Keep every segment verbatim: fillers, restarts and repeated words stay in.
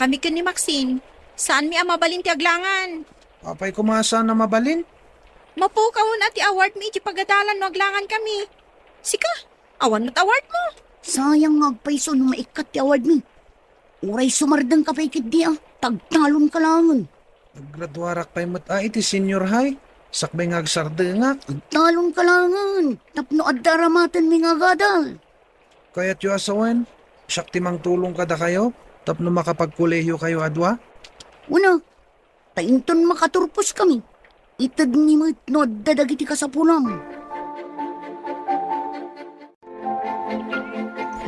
Kami ken ni Maxine, saanmi a mabalin ti aglangan. Apay koma a saan a mabalin? Mapukawen a ti awardmi iti pagadalan no aglangankami. Sika, awan met awardmo. Sayang nga agpayso no maikkat ti awardmi. Uray sumardengka pay ketdi a, ta agtalonka laengen. Naggraduarak pay met a iti senior high, sakbay nga agsardengak. Agtalonka laengen, tapno adda aramatenmi nga agadal. Kayatyo a sawen, siak ti mangtulong kadakayo tapno makapagkolehiyokayo a dua? Wen a, ta inton makaturposkami, itedmi met no adda dagiti kasapulam.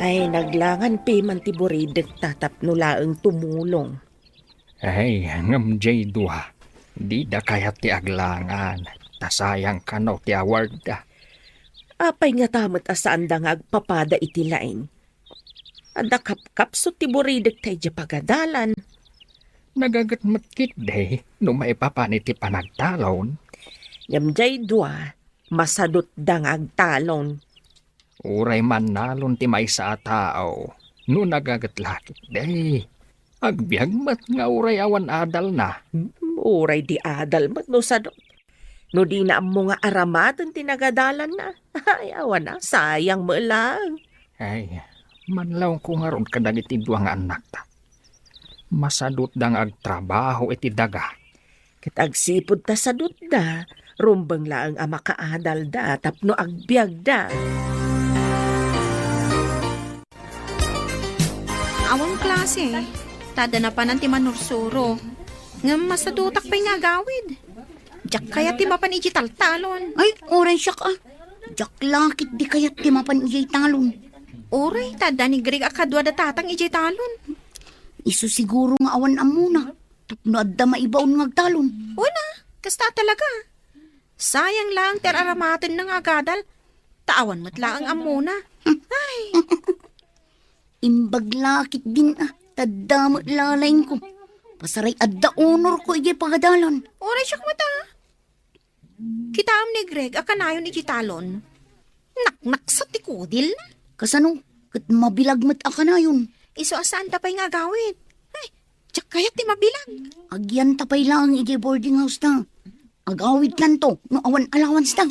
Ay, naglangan piman ti buridekta tapno laeng tumulong. Ay, ngem diay dua, dida kayat ti aglangan, ta sayang kano ti awardda. Apay ngata met a saanda nga agpapada iti laing? Adda kapkapsut ti buridekta idiay pagadalan. Nagaget met ketdi no maipapan iti panagtalon. Ngem diay dua, masadutda nga agtalon. Uray mannalon ti maysa a tao, no nagaget la ketdi, agbiag met nga uray awan adalna. Hmm, uray di adal met no sadut. No dina ammo nga aramaten ti nagadalanna, ay, awan a, sayang met laeng. Ay, manlawko ngarud kadagiti dua nga annakta. Masadutda nga agtrabaho iti daga. Ket agsipud ta sadutda, rumbeng laeng a makaadalda tapno agbiagda. Awan klase, ta adda napanan ti manursuro. Ngem masadutak pay nga agawid. Diak kayat ti mapan idiay taltalon. Ay, uray siak a. Diak la ketdi kayat ti mapan idiay talon. Uray, ta adda ni Greg a kadua da tatang idiay talon. Isu siguro nga awan ammona. Tapno adda maibaon nga agtalon. Wen a, kasta talaga. Sayang laeng ti ar-aramatenna nga agadal, ta awan met laeng ammona. Ay. Imbag la ketdin a, ta adda met la laingko. Pasaray adda honorko idiay pagadalan. Uray siak met a. Kitaem ni Greg a kanayon idiay talon. Naknaksat ti kudilna. Kasano? Ket mabilag met a kanayon. Isu a saanda pay nga agawid. Ay, diak kayat ti mabilag. Agyanta pay laeng idiay boarding house ta. Agawidtanto no awan allowance ta.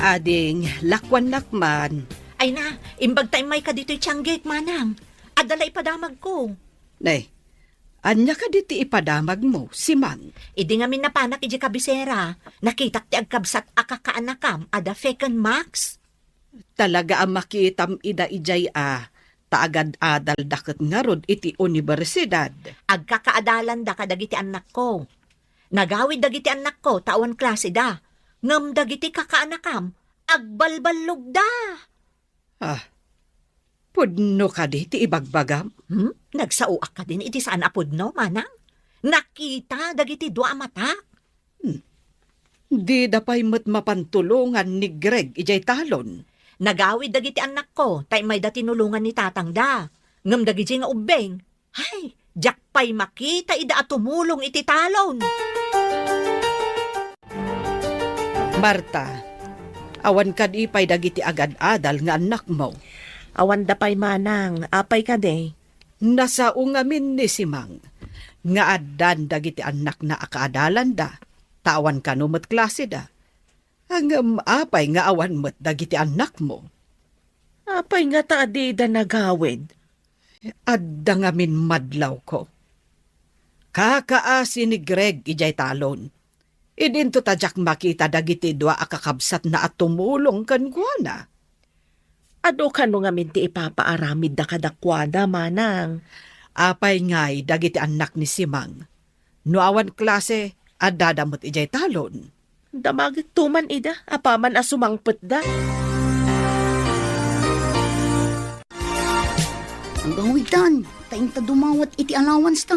Ading, lakuannak man. Ay na, imbag ta immayka ditoy tianggek, manang. Adda la ipadamagko. Ne, ania kadi ti ipadamagmo, Simang? Idi ngamin napanak idiay kabisera, nakitak ti agkabsat a kakaanakam a da Feckenmax. Talaga a makitam ida idiay a, ta agad-adalda ket ngarud iti universidad. Agkakaadalanda kadagiti annakko. Nagawid dagiti annakko ta awan klaseda. Ngem dagiti kakaanakam, agbalballogda. Ah, pudno kadi ti ibagbagam? Hmm? Nagsaoak kadin iti saan a pudno, manang? Nakita dagiti dua a matak. Hmm. Dida pay met mapan tulongan ni Greg idiay talon. Nagawid dagiti annakko, ta immayda tinulongan ni tatangda. Ngem dagiti nga ubbing, ay, diak pay makita ida a tumulong iti talon. Marta, awan kadi pay dagiti agad-adal nga annakmo? Awanda pay manang, apay kadi? Nasao ngamin ni Simang nga addan dagiti annakna a kaadalanda, ta awan kano met klaseda. Ngem apay nga awan met dagiti annakmo? Apay ngata a dida nagawid? Adda ngamin madlawko. Kakaasi ni Greg idiay talon. Idinto ta diak makita dagiti dua a kakabsatna a tumulong kenkuana. Adu kano ngamin ti ipapaaramidda kadakuada, manang? Apay ngay dagiti annak ni Simang? No awan klase, addada met idiay talon. Damagekto man ida, apaman a sumangpetda. Agawidtan, ta inta dumawat iti allowance ta.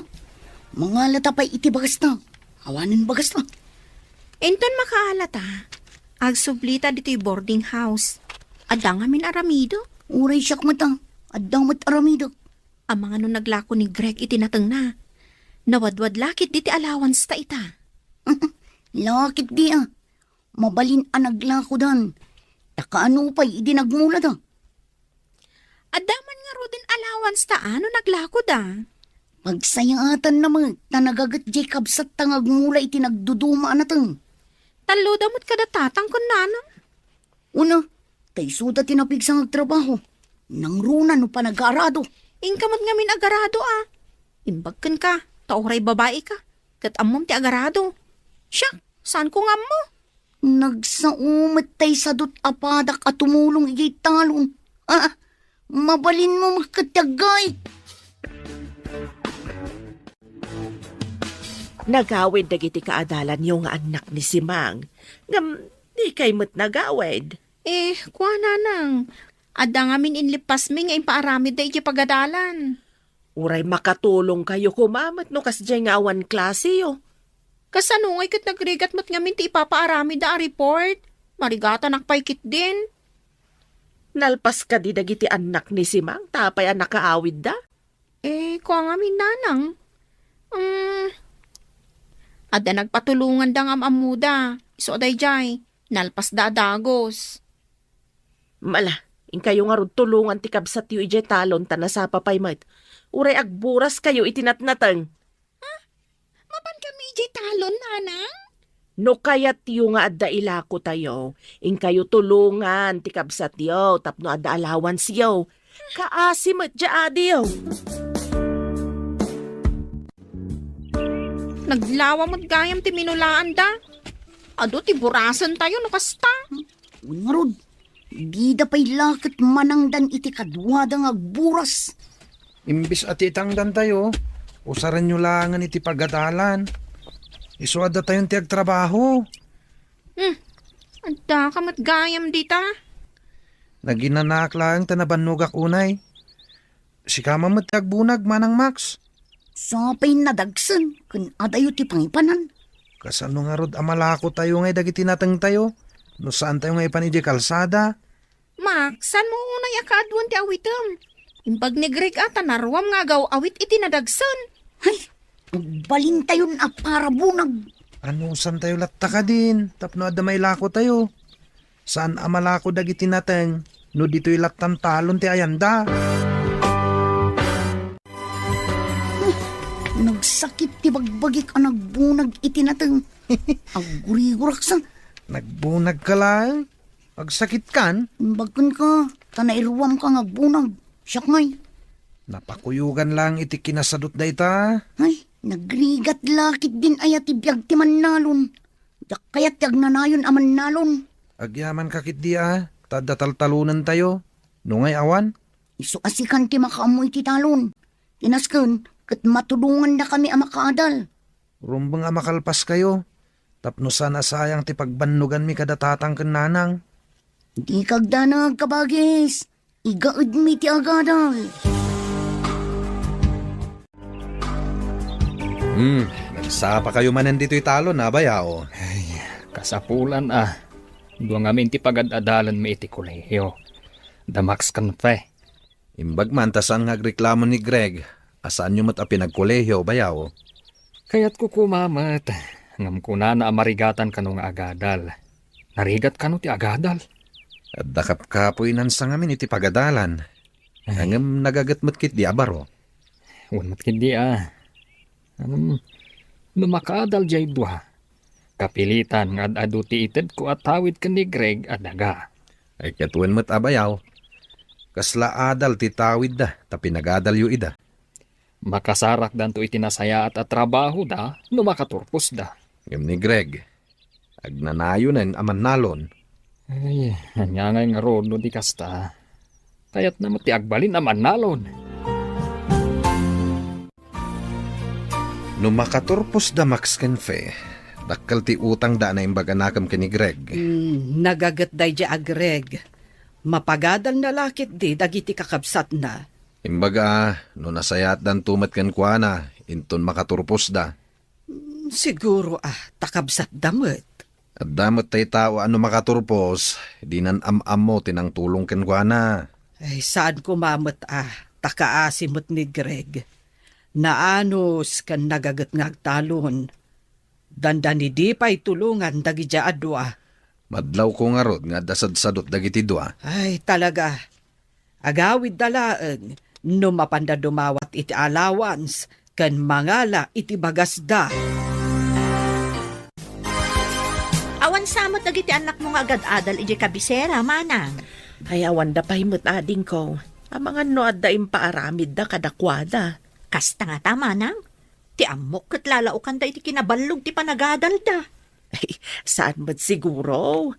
Mangalata pay iti bagasta. Awanen bagasta. Inton makaalata, agsublita ditoy boarding house. Adda ngamin aramidek. Uray siak met a, adda met aramidek. Amangan no naglako ni Greg iti natengna. Nawadwad la ketdi ti allowance ta ita. La ketdi a. Mabalin a naglakodan. Ta kaano pay idi nagmulada? Adda man ngaruden allowance ta no naglakoda. Magsayaatanna met ta nagaget jay kabsatta nga agmula iti nagduduma a nateng. Talloda met kada tatang ken nanang. Una, ta isuda ti napigsa nga agtrabaho. Nangruna no panagarado. Inka met ngamin agarado a. Imbag kenka, ta uray babai ka, ket ammom ti agarado. Siak, saan ko nga ammo? Nagsao met tay sadut a padak a tumulong idiay talon. Ah, mabalinmo met ket ti aggaid. Nagawid dagiti kaadalanyo nga annak ni Simang. Ngem, dikay met nagawid. Eh, kuana nang, adda ngamin inlippasmi nga impaaramidda idiay pagadalan. Uray makatulongkayo koma met no kasdiay nga awan klaseyo. Kasano ngay ket nagrigat met ngamin ti ipapaaramidda a report? Marigatanak pay ketdin. Nalpas kadi dagiti annak ni Simang ta apay a nakaawidda? Eh, kua ngamin nanang. Mm, adda nagpatulonganda nga am-ammoda. Isu a daydiay, nalpasda a dagus. Mala, inkayo ngarud tulongan ti kabsatyo idiay talon ta nasapa pay met. Uray agburas kayo iti natnateng. Ha? Mapan kami idiay talon, nanang? No kayatyo nga adda ilakotayo, inkayo tulongan ti kabsatyo tapno adda allowanceyo. Kaasi met diay adiyo. Naglawa met gayam ti minulaanda. Adu ti burasentayo no kasta. Wen ngarud, dida pay la ket manangdan iti kaduada nga agburas. Imbes a ti itangdantayo, usarenyo laengen iti pagadalan. Isu a datayon ti agtrabaho. Hmm, adda ka met gayam dita. Naginanak laeng ta nabannogak unay. Sika man met ti agbunag, Manang Max. Sapay nadagsen ken adayo ti pangipanan. Kasano ngarud a malakotayo ngay dagiti natengtayo no saantayo nga ipan idiay kalsada? Max, saanmo unay a kaaduen ti awitem? Imbag ni Greg a ta naruam nga agaw-awit iti nadagsen. Hay, agbalintayon a parabunag. Anusantayo latta kadin tapno adda mailakotayo? Saan a malako dagiti nateng no ditoy lattan talon ti ayanda. Nagsakit ti bagbagik a nagbunag iti nateng. Aggurigurak sa. Nagbunag ka laeng? Agsakit kan? Imbag kenka, ta nairuam ka nga agbunag. Siak ngay. Napakuyogan lang iti kinasadut dayta. Ay, nagrigat la ketdin aya ti biag ti mannalon. Diak kayat ti agnanayon a mannalon. Agyaman ka ketdi a, ta adda taltalonentayo. No ngay awan? Isu a sikan ti makaammo iti talon. Ti nasken, ket matulongandakami a makaadal. Rumbeng a makalpaskayo, tapno saan a sayang ti pagbannoganmi kada tatang ken nanang. Dika agdanag, kabagis. Igaedmi ti agadal. Hmm, nagsapakayo manen ditoy talon a, bayaw. Ay, kasapulan a. Dua ngamin ti pagad-adalanmi iti kolehio. Da Max ken Fe. Imbag man ta saan nga agreklamo ni Greg a saanyo met a pinagkolehio, bayaw. Kayatko koma met, ngem kunana a marigatan kano nga agadal. Narigat kano ti agadal? Adda kapkapoy nansa ngamin iti pagadalan. Ay. Ngem nagaget met ketdi a baro. Wen met ketdi a. Ngem, no makaadal jay dua, kapilitan nga ad-adu ti itedko a tawid ken ni Greg a daga. Ay, ket wen met a bayaw. Kasla adal ti tawidda, ta pinagadalyo ida. Makasarakdanto iti nasayaat a trabahoda no makaturposda. Ngem ni Greg, agnanayonen a mannalon. Ay, ania ngay ngarud no di kasta? Kayatna met ti agbalin a mannalon. No makaturpos da Max ken Fe, dakkel ti utangda a naimbag a nakem ken ni Greg. Hmm, nagaget daydi a Greg. Mapagadalna la ketdi dagiti kakabsatna. Imbag a, no nasayaatdanto met kenkuana, inton makaturposda. Hmm, siguro a, ta kabsatda met. Adda met tay tao a no makaturpos, dinan am-ammo ti nangtulong kenkuana. Ay, saan koma met a, ta kaasi met ni Greg. Naanus ken nagaget nga agtalon. Dandani di pay tulongan dagiti a dua. Madlawko ngarud nga adda sadsadot dagiti dua. Ay, talaga. Agawidda laeng no mapanda dumawat iti allowance ken mangala iti bagasda. Awan sa met dagiti annakmo nga agad-adal idiay kabisera, manang? Ay, awanda pay met, adingko. Amangan no adda impaaramidda kadakuada. Kasta ngata, manang? Ti ammok ket lalaokanda iti kinaballog ti panagadalda. Ay, saan met siguro?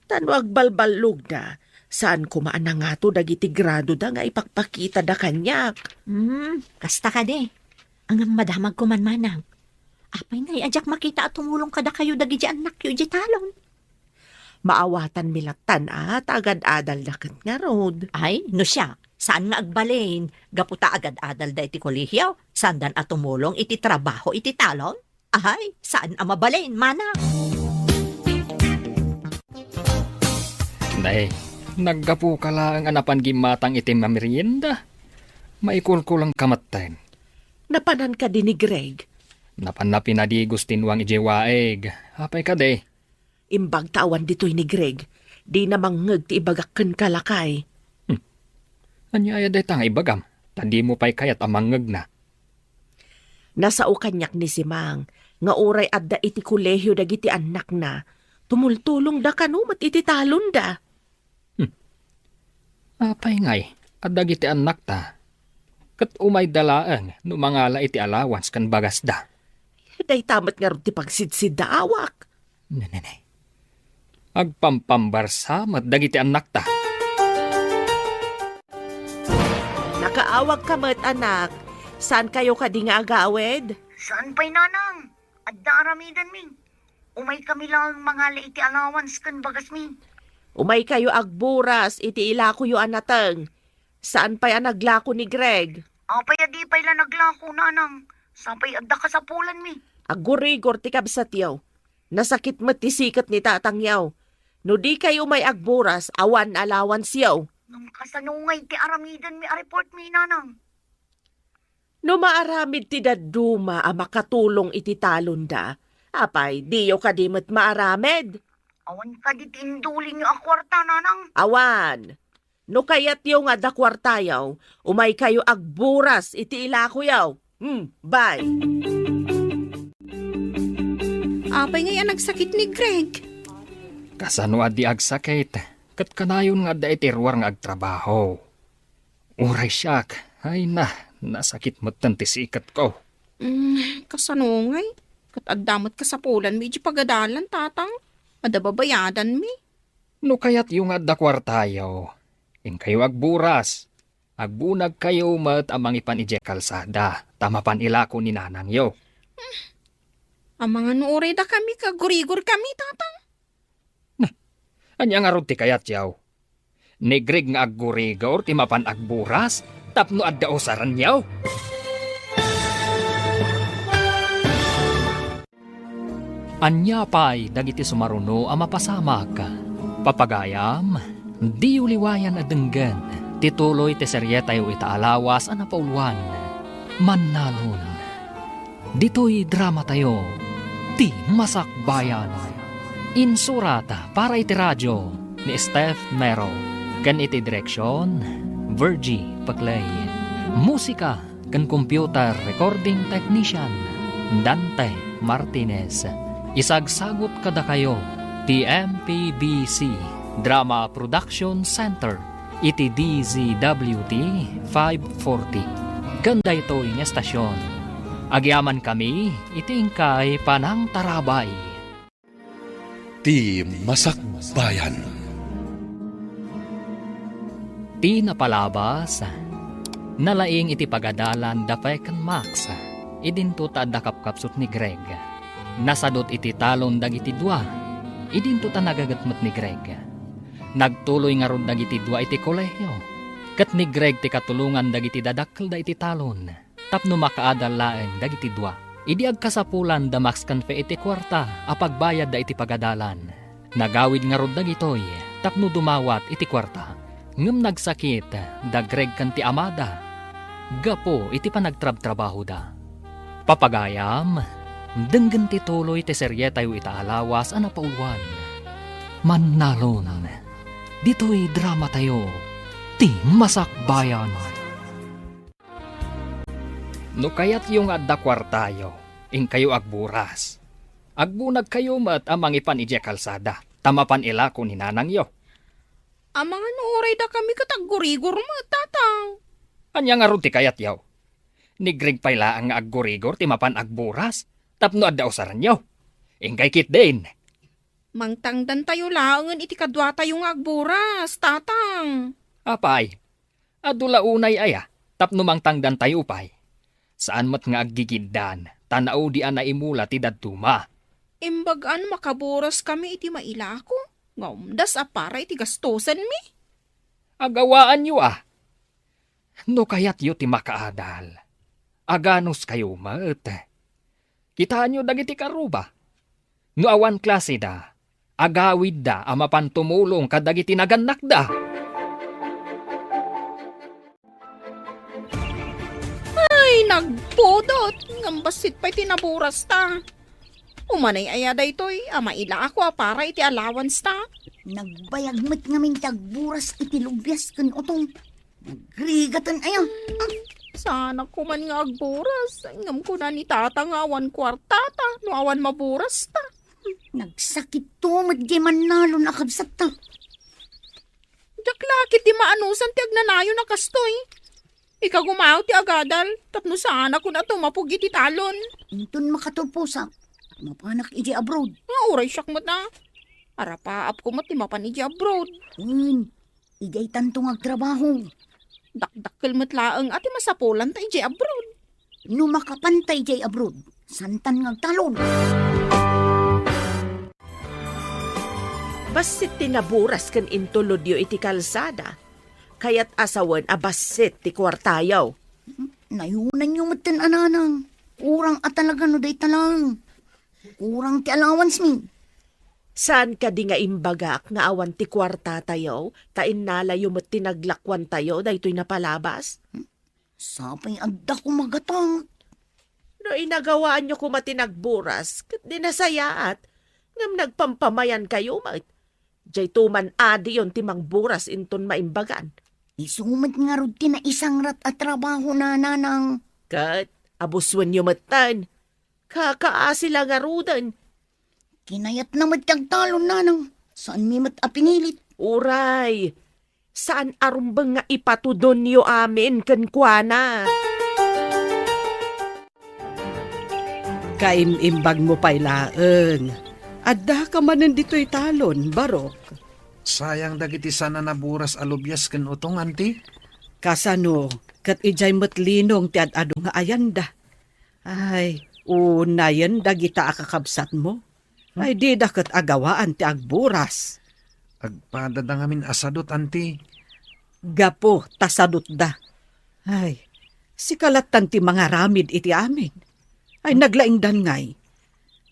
Ta no agbalballogda, saan koma a nangato dagiti gradoda nga ipakpakitada kaniak. Hmm, kasta kadi. Ngem madamag koman, manang. Apay ngay a diak makita a tumulong kadakayo dagiti annakyo idiay talon? Maawatanmi lattan a ta agad-adalda ket ngarud. Ay, no siak, saan nga agbalin? Gapu ta agad-adalda iti kolehio, saandan a tumulong iti trabaho iti talon? Ay, saan a mabalin, manang? Nay, naggapuka laeng a napan gimmatang iti mamerienda. Maikulkulangka metten. Napanan kadi ni Greg? Napanna pinadigos ti nuang idiay waig. Apay kadi? Imbag ta awan ditoy ni Greg. Dina mangngeg ti ibagak kenka, lakay. Hmm. Ania aya dayta nga ibagam? Ta dimo pay kayat a mangngegna. Nasao kaniak ni Simang nga uray adda iti kolehio dagiti annakna, tumultulongda kano met iti talonda. Hmm. Apay ngay, a dagiti annakta, ket umayda laeng no mangala iti allowance ken bagasda. Dayta met ngarud ti pagsidsiddaawak. Ne, ne, ne. Agpampambarsa met dagiti annakta. Nakaawagka met, anak. Saankayo kadi nga agawid? Saan pay, nanang. Adda aramidenmi. Umaykami laeng mangala iti allowance ken bagasmi. Umaykayo agburas iti ilakoyo a nateng. Saan pay a naglako ni Greg? Apay a di pay la naglako, nanang. Sapay adda kasapulanmi. Aggurigor ti kabsatyo. Nasakit met ti siket ni tatangyo. No dikay umay agburas, awan allowance-yo. Ngem kasano ngay ti aramidenmi a report mi, nanang? No maaramid ti dadduma a makatulong iti talonda, apay, diyo kadi met maaramid? Awan kadi ti indulinyo a kuarta, nanang? Awan. No kayatyo nga adda kuartayo, umaykayo agburas iti ilakoyo. Hmm, bye. Apay ngay a nagsakit ni Greg? Kasano a di agsakit? Ket kanayon nga adda iti ruar nga agtrabaho. Uray siak, ay na, nasakit metten ti siketko. Mm, kasano ngay? Ket adda met kasapulanmi iti pagadalan, tatang. Adda babayadanmi. No kayatyo nga adda kuartayo, inkayo agburas. Agbunagkayo met a mangipan idiay kalsada, ta mapan ilako ni nanangyo. Amangan no uray dakami, kaggurigorkami, tatang. Na, ania ngarud ti kayatyo? Ni Greg nga aggurigor ti mapan agburas tapno adda usarenyo? Ania pay dagiti sumaruno a mapasamak? Papagayam, diyo liwayan a denggen ti tuloy ti serietayo ita a lawas a napauluan, Mannalon. Ditoy dramatayo, Ti Masakbayan. Insurat para iti radio ni Steph Mero, ken iti direksion, Virgie Paclay. Musika ken computer recording technician, Dante Martinez. Isagsagut kadakayo ti M P B C Drama Production Center iti D Z W T five forty. Ken daytoy nga estasion, agyamankami iti inkay panangtarabay. Ti Masakbayan. Ti napalabas, nalaing iti pagadalan da Pek ken Max, idinto ta adda kapkapsut ni Greg. Nasadut iti talon dagiti dua, idinto ta nagaget met ni Greg. Nagtuloy ngarud dagiti dua iti kolehio, ket ni Greg ti katulongan dagiti dadakkelda iti talon. Tapno makaadal laeng dagiti dua. Idi agkasapulan da Max ken Fe iti kuarta a pagbayadda iti pagadalan, nagawid ngarud dagitoy tapno dumawat iti kuarta. Ngem nagsakit da Greg ken ti amada gapu iti panagtrabtrabahoda. Papagayam, denggen ti tuloy ti serietayo ita a lawas a napauluan, Mannalon. Ditoy dramatayo, ti Masakbayan. No kayatyo nga adda kuartayo, inkayo agburas. Agbunagkayo met a mangipan idiay kalsada, ta mapan ilako ni nanangyo. Amangan no uray dakami ket aggurigor met, Tatang. Ania ngarud ti kayatyo? Ni Greg pay laeng nga aggurigor ti mapan agburas tapno adda usaranyo. Inggay ketdin. Mangtangdantayo laengen iti kaduatayo nga agburas, Tatang. Apay, adu la unay aya tapno mangtangdantayo pay? Saan met nga aggigiddan, ta naudi a naimula ti dadduma. Imbag-an makaburas kami iti mailako, nga umdas a para iti gastosenmi. Agawaanyo a. No kayatyo ti makaadal, aganuskayo met. Kitaenyo dagiti karuba. No awan klaseda, agawidda a mapan tumulong kadagiti nagannakda. Ay, nagpudot! Ngem bassit pay ti naburasta. Umanay aya daytoy a mailako a para iti allowance ta? Nagbayag met ngamin ti agburas iti lubias ken utong. Nagrigaten aya. Saanak koma nga agburas. Ngem kuna ni Tata nga awan kuarta ta no awan maburas ta. Nagsakitto met diay mannalon a kabsatta. Diak la ketdi maanusan ti agnanayon a kastoy. Ikagumaw ti agadal, tapno saanak a tumapog iti talon. Inton makatulposak, mapanak idiay abroad. Nga uray siak met a. Arapaapko met ti mapan idiay abroad. Wen, idiay tanto nga agtrabaho. Dakdakkel met laeng a ti masapulanta idiay abroad. No makapanta idiay abroad, santan nga agtalon. Bassit ti naburas ken intulodyo iti kalsada. Kayat a sawen a bassit ti kuartayo. Nayunanyo metten a nanang. Kurang a talaga no dayta laeng. Kurang ti allowance mi. Saan kadi nga imbagak nga awan ti kuartatayo, ta innalayo met ti naglakuantayo daytoy napalabas? Sapay adda koma gatang. No inagawaanyo koma ti nagburas, ket di nasayaat, ngem nagpampamayankayo met. Daytoy man adiyon ti mangburas inton maimbagan. Isu met ngarud ti naisangrat a trabaho na, nanang. Ket abusuenyo metten. Kakaasi la ngaruden. Kinayatna met ti agtalon, nanang. Saanmi met a pinilit. Uray, saan a rumbeng nga ipatudonyo amin kenkuana. Kaim-imbagmo pay laeng. Addaka manen ditoy talon, Barok. Sayang dagiti saan a naburas a lubias ken utong, anti? Kasano, ket idiay met linong ti ad-adu nga ayanda. Ay, unayen dagita a kakabsatmo. Ay, dida ket agawaan ti agburas. Agpadada ngamin a sadut, anti. Gapu ta sadutda. Ay, sika lattan ti mangaramid iti amin. Ay, naglaingdan ngay.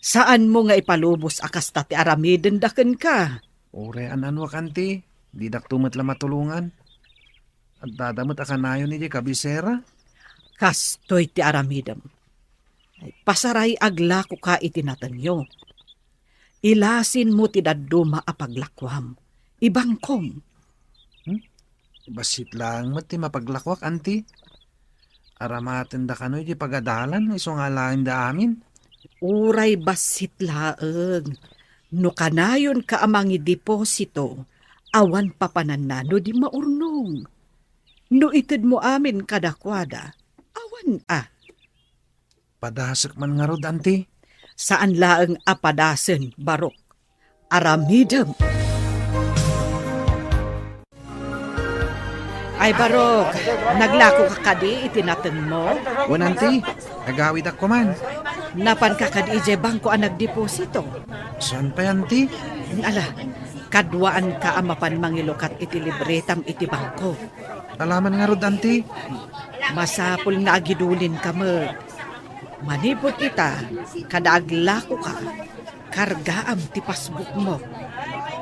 Saanmo nga ipalubos a kasta ti aramidenda kenka. Uray an-anuak, anti. Didakto met la matulongan. Addada met a kanayon idiay kabisera. Kastoy ti aramidem. Ay, pasaray aglakoka iti natengyo. Ilasinmo ti dadduma a paglakuam. Ibangkom. Hmm? Bassit laeng met ti mapaglakuak, anti. Aramatenda kano iti pagadalan, isu nga alaenda amin. Uray bassit laeng. No kanayonka a mangideposito, awan papananna no di maurnong. No itedmo amin kadakuada, awan a. Padasek man ngarud, anti? Saan laeng a padasen, Barok. Aramidem. Ay, Barok, naglakoka kadi iti natengmo? Wen, anti, agawidak koman. Napanka kadi idiay bangko a nagdeposito? Saan pay, anti? Ala, kaduaanka a mapan mangilukat iti libretam iti bangko. Alaman ngarud, anti? Masapul nga agidulinka met. Manipud ita, kada aglakoka, kargaam ti passbookmo.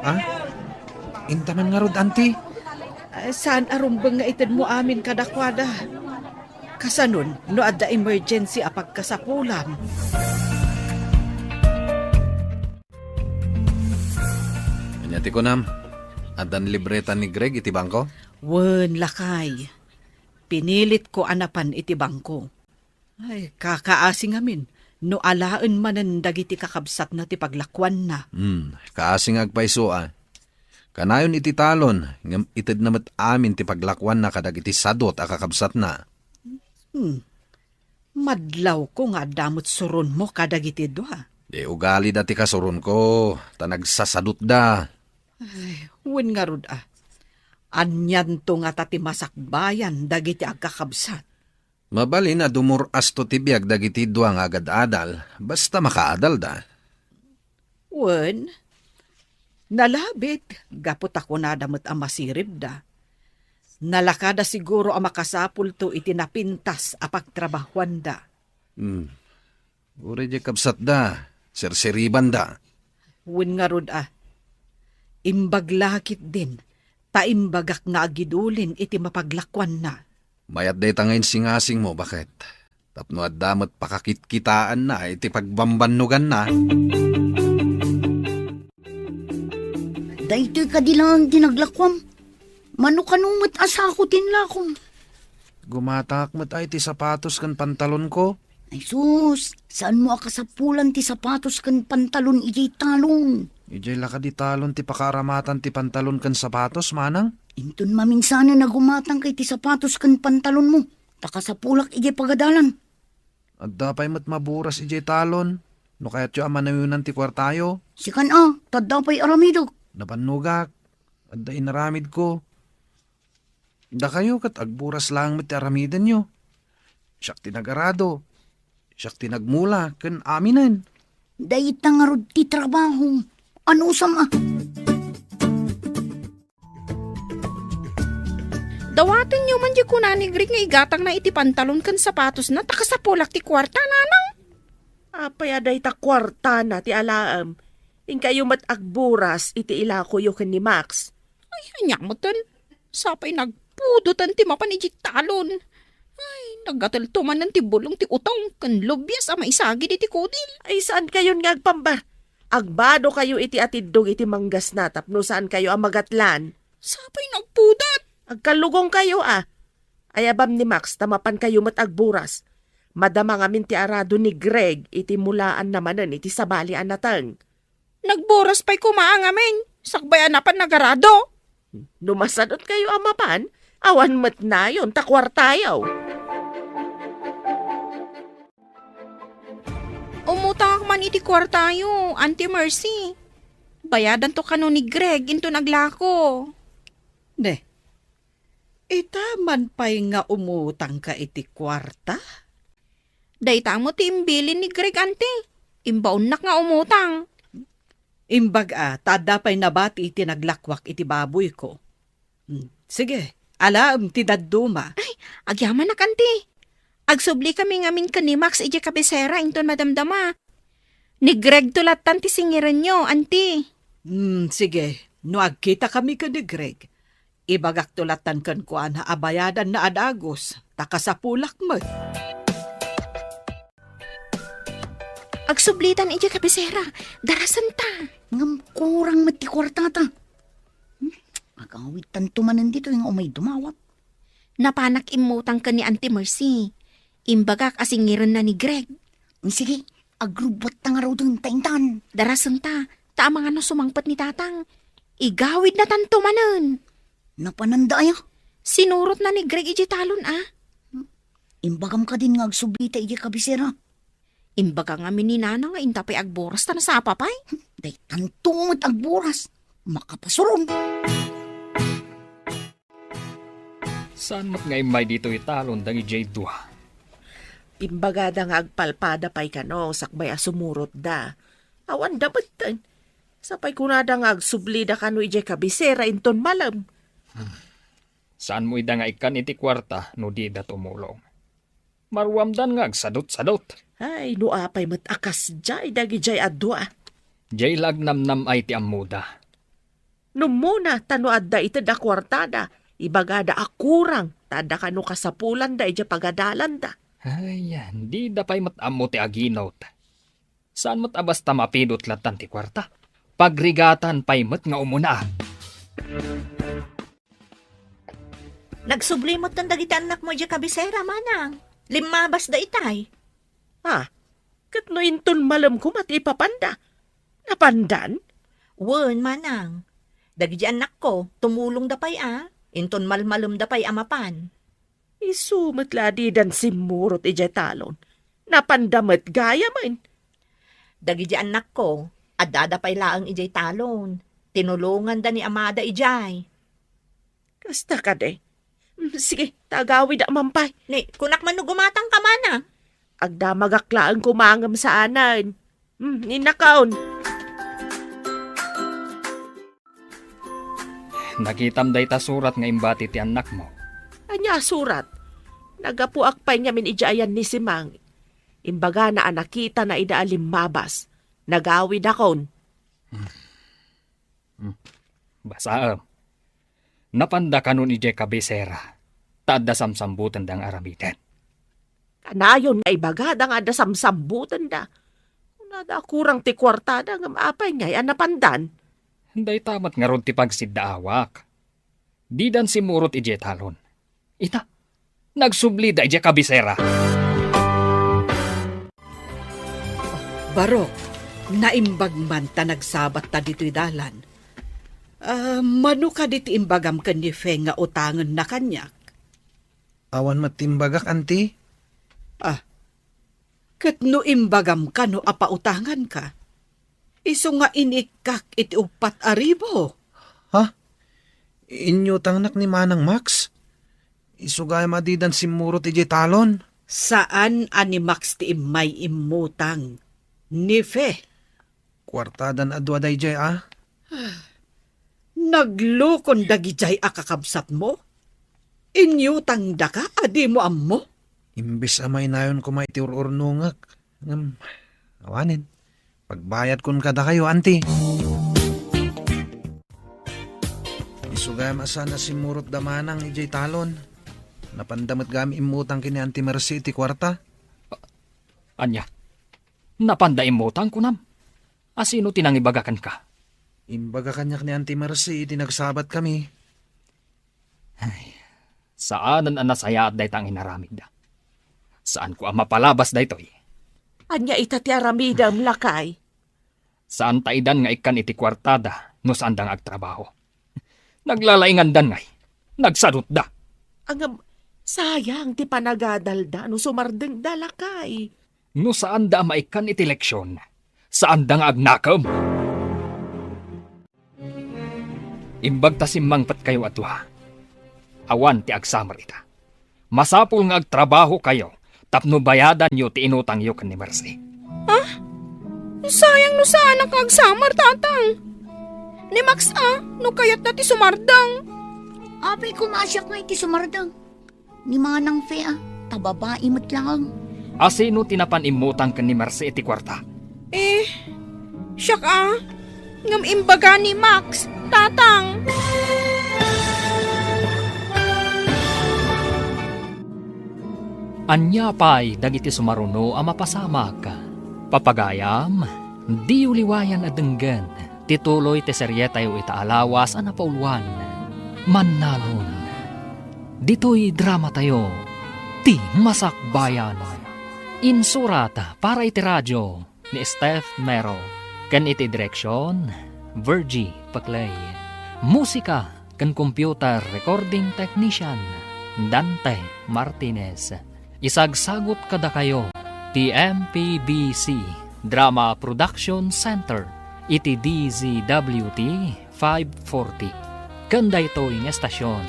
Ah? Intaman ngarud, anti? Ay, saan a rumbeng nga itedmo amin kadakuada. Kasanon, no adda emergency a pagkasapulam. Ania ti kunam? Addan libreta ni Greg iti bangko? Wen, lakay, pinilitko a napan iti bangko. Ay, kakaasi ngamin, no alaen manen dagiti kakabsatna ti paglakuanna. Hmm, kaasi nga agpayso a. Kanayon iti talon, ngem itedna met amin ti paglakuanna kadagiti sadut a kakabsatna. Hmm. Madlawko nga adda met suronmo kadagiti dua. Di ugalida ti kasuronko, ta nagsasadutda. Ay, wen ngarud a. Anianto ngata ti masakbayan dagiti agkakabsat? Mabalin a dumur-asto ti biag dagiti dua nga agad-adal, basta makaadalda. Wen, nalabit gapu ta kunada met a masiribda. Nalakada siguro a makasapulto iti napintas a pagtrabahuanda. Hmm. Uray diay kabsatda, sirsiribanda. Wen ngarud a. Imbag la ketdin, ta imbagak nga agidulin iti mapaglakuanna. Mayat dayta nga insingasingmo, baket? Tapno adda met pakakitkitaanna iti pagbambannoganna. Daytoy kadi laeng ti naglakuam. Mano kano met a sako ti inlakom? Gumatangak met ay ti sapatos ken pantalonko. Ay sus, saanmo a kasapulan ti sapatos ken pantalon idiay talon? Idiay la kadi talon ti pakaaramatan ti pantalon ken sapatos, manang? Inton maminsanen a gumatangka iti sapatos ken pantalonmo, ta kasapulak idiay pagadalan. Adda pay met maburas idiay talon, no kayatyo a manayonan ti kuartayo. Sikan a, ta adda pay aramidek. Napannogak, adda inaramidko. Dakayo ket agburas laeng met ti aramidenyo. Siak ti nagarado, siak ti nagmula ken aminen. Dayta ngarud ti trabahom. Anusam a? Dawatenyo man diay kuna ni Greg nga igatangna iti pantalon ken sapatosna ta kasapulak ti kuarta, nanang. Apay a dayta kuartana ti alaem? Inkayo met agburas iti ilakoyo ken ni Max. Ay, ania metten? Sapay nagpudotan ti mapan idiay talon. Ay, nagatelto manen ti bulong ti utong ken lubias a maisagid iti kudil. Ay, saankayon nga agpambar? Agbadokayo iti atiddog iti manggasna tapno saankayo a magatlan. Sapay nagpudat. Agkallugongkayo a. Ayabam ni Max ta mapankayo met agburas. Madama ngamin ti arado ni Greg iti mulaanna manen iti sabali a nateng. Nagburas pay koma a ngamin, sakbay a napan nagarado. No masadutkayo a mapan, awan met nayon ta kuartayo. Umutangak man iti kuartayo, Auntie Mercy. Bayadanto kano ni Greg inton aglako. Ne, ita man pay nga umutangka iti kuarta? Dayta met ti imbilin ni Greg, Auntie. Imbaonnak nga umutang. Imbag a, ta adda pay nabati iti naglakuak iti baboyko. Hmm, sige, alaem ti dadduma. Ay, agyamanak, Auntie. Agsubli kami ngamin ken ni Max idiay kabisera inton madamdama. Ni Greg to lattan ti singirenyo, Auntie. Hmm, sige. No agkita kami ken ni Greg, ibagakto lattan kenkuana a bayadanna a dagus, ta kasapulak met. Agsublitan idiay kabisera, darasenta. Ngem kurang met ti kuartata. Hmm, agawidtanto manen ditoy nga umay dumawat. Napanak immutang ken ni Auntie Mercy. Imbagak a singirenna ni Greg. Sige, agrubbuatta ngaruden ta intan. Darasenta, ta amangan no sumangpet ni Tatang. Igawidnatanto manen. Napananda aya? Sinurotna ni Greg idiay talon a. Imbagam kadin nga agsublita idiay kabisera. Imbaga ngamin ni Nana nga inta pay agburas ta nasapa pay. Daytanto met agburas. Makapasuron. Saan met nga immay ditoy talon dagidiay dua? Imbagada nga agpalpada pay kano sakbay a sumurotda. Awanda metten. Sapay kunada nga agsublida kano idiay kabisera inton malem. Hmm. Saanmo ida nga ikkan iti kuarta no dida tumulong? Maruamdan nga agsadutsadut. Ay, no apay met a kasdiay dagidiay a dua. Diay la agnamnam-ay ti ammoda. No ummuna, ta no adda ited a kuartada, ibagada a kurang, ta adda kano kasapulanda idiay pagadalanda. Ay, dida pay met ammo ti aginot. Saan met a basta mapidot lattan ti kuarta? Pagrigatan pay met nga umuna. Nagsubli metten dagiti annakmo idiay kabisera, manang. Limmabasda itay. Ah, ket no inton malem koma ti ipapanda? Napandan? Wen, manang. Dagiti annakko, tumulongda pay a, inton malmalemda pay a mapan. Isu met la a didan simmurot idiay talon. Napanda met gayamen. Dagiti annakko, addada pay laeng idiay talon. Tinulonganda ni amada idiay. Kasta kadi. Mm, sige, ta agawida man pay. Ni, kunak man no gumatang ka, manang. Agdamagak laeng koma ngem saanen. Mm, innakon. Nakitam dayta surat nga imbati ti annakmo. Ania a surat? Naggapuak pay ngamin idiay ayan ni Simang. Imbagana a nakitana ida a limmabas. Nagawidakon. Hmm. Basaem. Napanda kanon idiay kabisera, ta adda samsambutenda nga aramiden. Kanayon nga ibagada nga adda samsambutenda. Kunada a kurang ti kuartada, ngem apay ngay a napandan? Dayta met ngarud ti pagsiddaawak. Didan simmurot idiay talon. Ita, nagsublida idiay kabisera. Barok, naimbag man ta nagsabatta ditoy dalan. Ah, mano kadi ti imbagam ken ni Fe nga utangenna kaniak? Awan met ti imbagak, anti. Ah, ket no imbagam kano a pautanganka, isu nga inikkak iti uppat a ribu. Ha? Inyutangnak ni Manang Max? Isu gayam a didan simmurot idiay talon? Saan a ni Max ti immay immutang. Ni Fe. Kuartadan a dua daydiay a? Naglukon dagidiay a kakabsatmo? Inyutangdaka a dimo ammo? Imbes a mainayon koma iti ur-urnongek, ngem awanen, pagbayadkon kadakayo, anti. Isu gayam a saan a simmurot da manang idiay talon. Napanda met gayam immutang ken ni Anti Mercy iti kuarta. Ania? Napanda immutang, kunam? Asino ti nangibaga kenka? Imbaga kaniak ni Anti Mercy iti nagsabat kami. Ay, saanen a nasayaat dayta nga inaramidda. Saanko a mapalabas daytoy. Ania ita ti aramidem, lakay? Saan ta idan nga ikkan iti kuartada no saanda nga agtrabaho. Naglalaingandan ngay. Nagsadutda. Ngem, sayang ti panagadalda no sumardengda, lakay. No saanda a maikkan iti leksyon, saanda nga agnakem. Imbag ta simmangpetkayo a dua. Awan ti agsamer ita. Masapul nga agtrabahokayo tapno bayadanyo ti inutangyo ken ni Mercy. Ah? Sayang no saanak nga agsamer, Tatang. Ni Max a, no kayatna ti sumardeng. Apay koma a siak nga iti sumardeng. Ni Manang Fe a, ta babai met laeng. Asino ti napan immutang ken ni Mercy iti kuarta? Eh, siak a. Ngem imbaga ni Max, Tatang. Ania pay dagiti sumaruno a mapasamak? Papagayam, diyo liwayan a denggen ti tuloy ti serietayo ita a lawas a napauluan, Mannalon. Ditoy dramatayo, Ti Masakbayan. Insurat para iti radio ni Steph Mero, ken iti direksion, Virgie Paclay. Musika ken computer recording technician, Dante Martinez. Isagsagut kadakayo ti M P B C Drama Production Center iti D Z W T five forty. Ken daytoy nga estasion,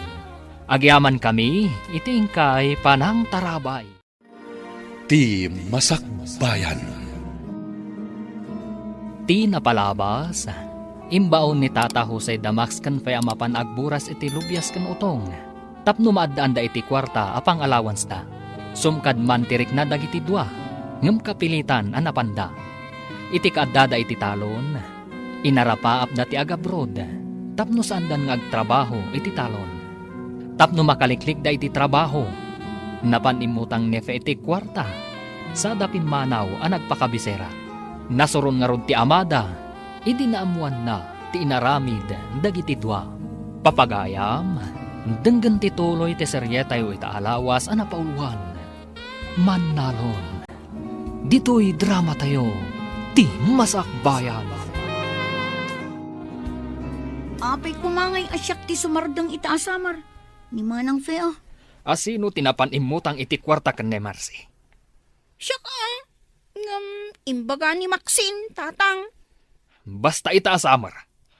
agyamankami iti inkay panangtarabay. Ti Masakbayan. Ti napalabas, imbaon ni Tata Jose da Max ken Fe a mapan agburas iti lubias ken utong tapno maaddaanda iti kuarta a pang-allowanceda. Sumkad man ti rikna dagiti dua, ngem kapilitan a napanda. Iti kaaddada iti talon, inarapaapda ti agabrod tapno saandan nga agtrabaho iti talon. Tapno makaliklikda iti trabaho, napan immutang ni Fe iti kuarta, sada pimmanaw a nagpakabisera. Nasuron ngarud ti amada idi naammoanna ti inaramid dagiti dua. Papagayam, Denggen ti tuloy ti serietayo ita a lawas a napauluan, Mannalon. Ditoy dramatayo, ti Masakbayan. Apay koma ngay a siak ti sumardeng ita a summer ni Manang Fe a? Asino ti napan immutang iti kuarta ken ni Marcy? Siak a. Ngem imbaga ni Maxine, Tatang. Basta ita a summer,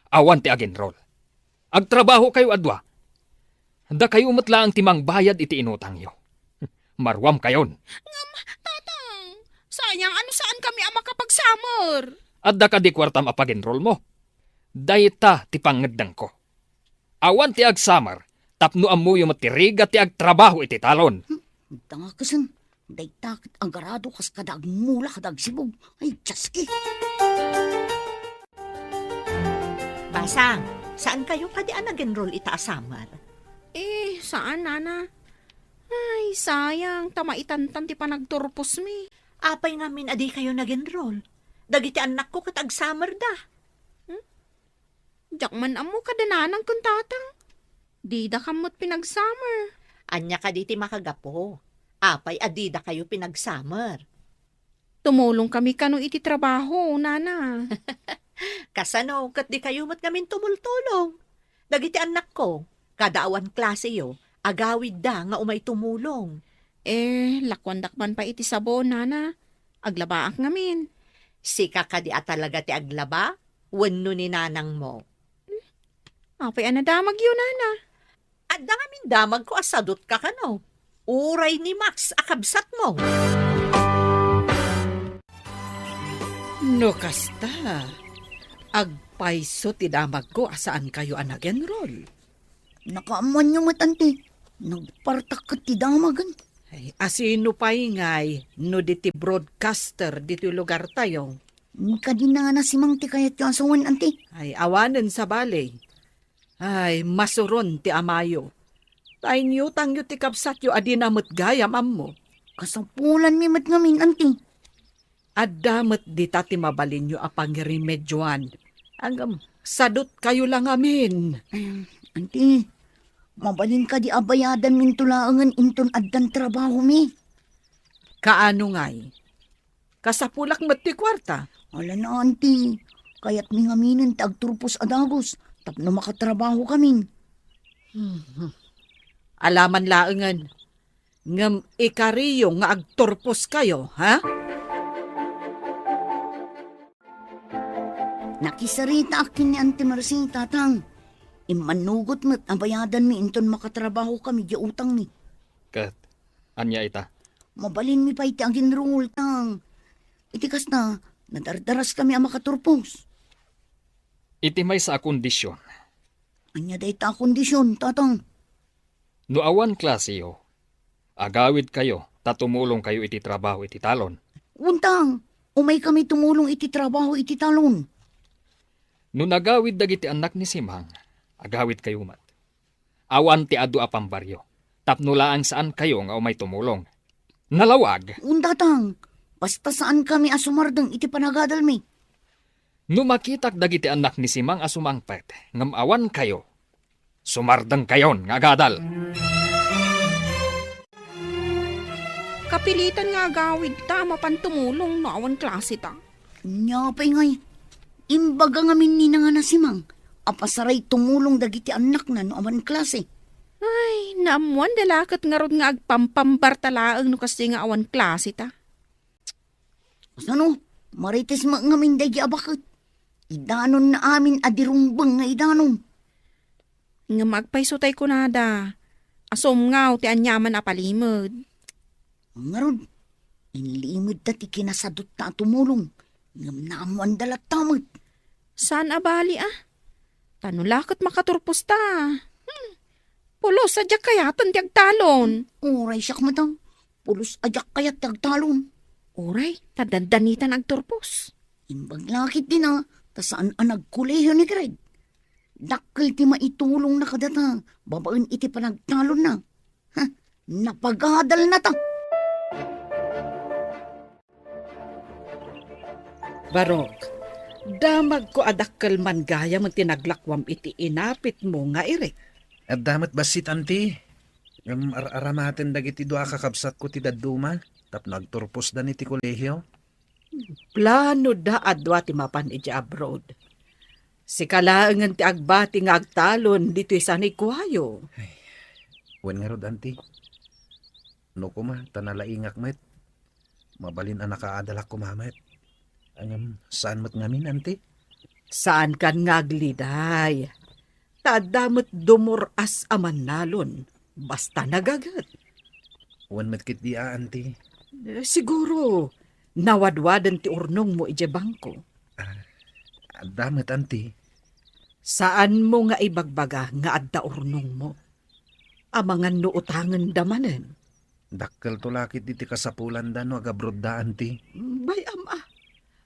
awan ti agenrol. Agtrabahokayo a dua. Dakayo met laeng ti mangbayad iti inutangyo. Maruamkayon. Ngem, Tatang, sayang a no saankami a makapag-summer. Adda kadi kuartam a pagenrolmo? Dayta ti pangngeddengko. Awan ti ag-summer tapno ammoyo met ti rigat ti agtrabaho iti talon. Hmm, dakes, dayta ket agarado kas kada agmula kada agsibug. Ay, Dios ki! Basang, saankayo kadi a nag-enroll ita a summer? Eh, saan, Nana. Ay, sayang, ta maitantan ti panagturposmi. Apay ngamin a dikayo nag-enroll? Dagiti annakko ket ag-summerda. Hmm? Diak man ammo kada nanang ken tatang. Dida kan met pinag-summer. Ania kadi ti makagapu? Apay a didakayo pinag-summer? Tumulongkami kano iti trabaho, Nana. Kasano ket dikayo met ngamin tumultulong? Dagiti annakko, kada awan klaseyo, agawidda nga umay tumulong. Eh, lakuandak man pay iti sabon, Nana. Aglabaak ngamin. Sika kadi a talaga ti aglaba? Wenno ni nanangmo? Apay a nadamagyo, Nana? Adda ngamin damagko a sadutka kano. Uray ni Max a kabsatmo. No kasta, agpayso ti damagko a saankayo a nag-enroll. Nakaammoanyo met, Auntie. Nagpartak ket ti damagen. Ay, asino pay ngay no di ti broadcaster ditoy lugartayo? Kadi Nana Simang ti kayatyo a sawen, Auntie? Ay, awanen sabali. Ay, masuron ti amayo. Ta inyutangyo ti kabsatyo a dina met gayam ammo. Kasapulanmi met ngamin, Auntie. Adda met dita ti mabalinyo a pangremedioan. Ngem, sadutkayo la ngamin. Em, Auntie, mabalin kadi a bayadanminto laengen inton addan trabahomi? Kaano ngay? Kasapulak met ti kuarta. Ala na, Auntie. Kayatmi ngaminen ti agturpos a dagus tapno makatrabahokamin. Hmm. Alaman laengen. Ngem ikariyo nga agturposkayo, ha? Nakisaritaak ken ni Auntie Mercy, Tatang. Immannugot met a bayadanmi inton makatrabahokami diay utangmi. Ket ania ita? Mabalinmi pay ti aginrul, Tang. Iti kasta, nadardaraskami a makaturpos. Iti maysa a kondision. Ania dayta a kondision, Tatang? No awan klaseyo, agawidkayo ta tumulongkayo iti trabaho iti talon. Untang, umaykami tumulong iti trabaho iti talon. No nagawid dagiti annak ni Simang, agawidkayo met. Awan ti adu a pambaryo, tapno laeng saankayo nga umay tumulong. Nalawag. Undatang, basta saankami a sumardeng iti panagadalmi. No makitak dagiti annak ni Simang a sumangpet, ngem awankayo, sumardengkayon nga agadal. Kapilitan nga agawidta a mapan tumulong no awan klaseta. Nia pay ngay, imbaga ngamin ni Nana Simang a pasaray tumulong dagiti annakna no awan klase. Ay, naammoanda la ket ngarud nga agpampambarta laeng no kasdi nga awan klaseta. Kasano? Marites met ngamin daydi a baket. Idanonna amin a di rumbeng nga idanon. Ngem agpayso tay kunada, asumngaw ti aniaman a palimed. Ngarud, inlimedta ti kinasadotta a tumulong, ngem naammoanda latta met. Saan a bali, a? Ta no la ket makaturposta. Hmm. Pulos a diak kayaten ti agtalon. Uray siak met a, pulos a diak kayat ti agtalon. Uray, ta dandanitan agturpos. Imbag la ketdin a, ta saan a nagkolehiyo ni Greg. Dakkel ti maitulongna kadata babaen iti panagtalonna. Ha, napagadalnata. Barok, damagko a dakkel man gayam ti naglakuam iti inapitmo nga Eric. Adda met bassit, anti. Ngem ar-aramaten dagiti dua a kakabsatko ti dadduma tapno agturposdan iti kolehio. Planoda a dua ti mapan iti abroad. Sika laengen ti agbati nga agtalon ditoy sanikuayo. Ay, wen ngarud, anti. No koma, ta nalaingak met. Mabalin a nakaadalak koma met. Ngem saan met ngamin, anti? Saankan nga agliday. Ta adda met dumur-as a mannalon, basta nagaget. Wen met ketdi a, anti. Eh, siguro, nawadwaden ti urnongmo idiay bangko. Ah, adda met, anti. Saanmo nga ibagbaga nga adda urnongmo? Amangan no utangenda manen. Dakkelto la ketdi ti kasapulanda no agabrodda, anti. Bay-am a.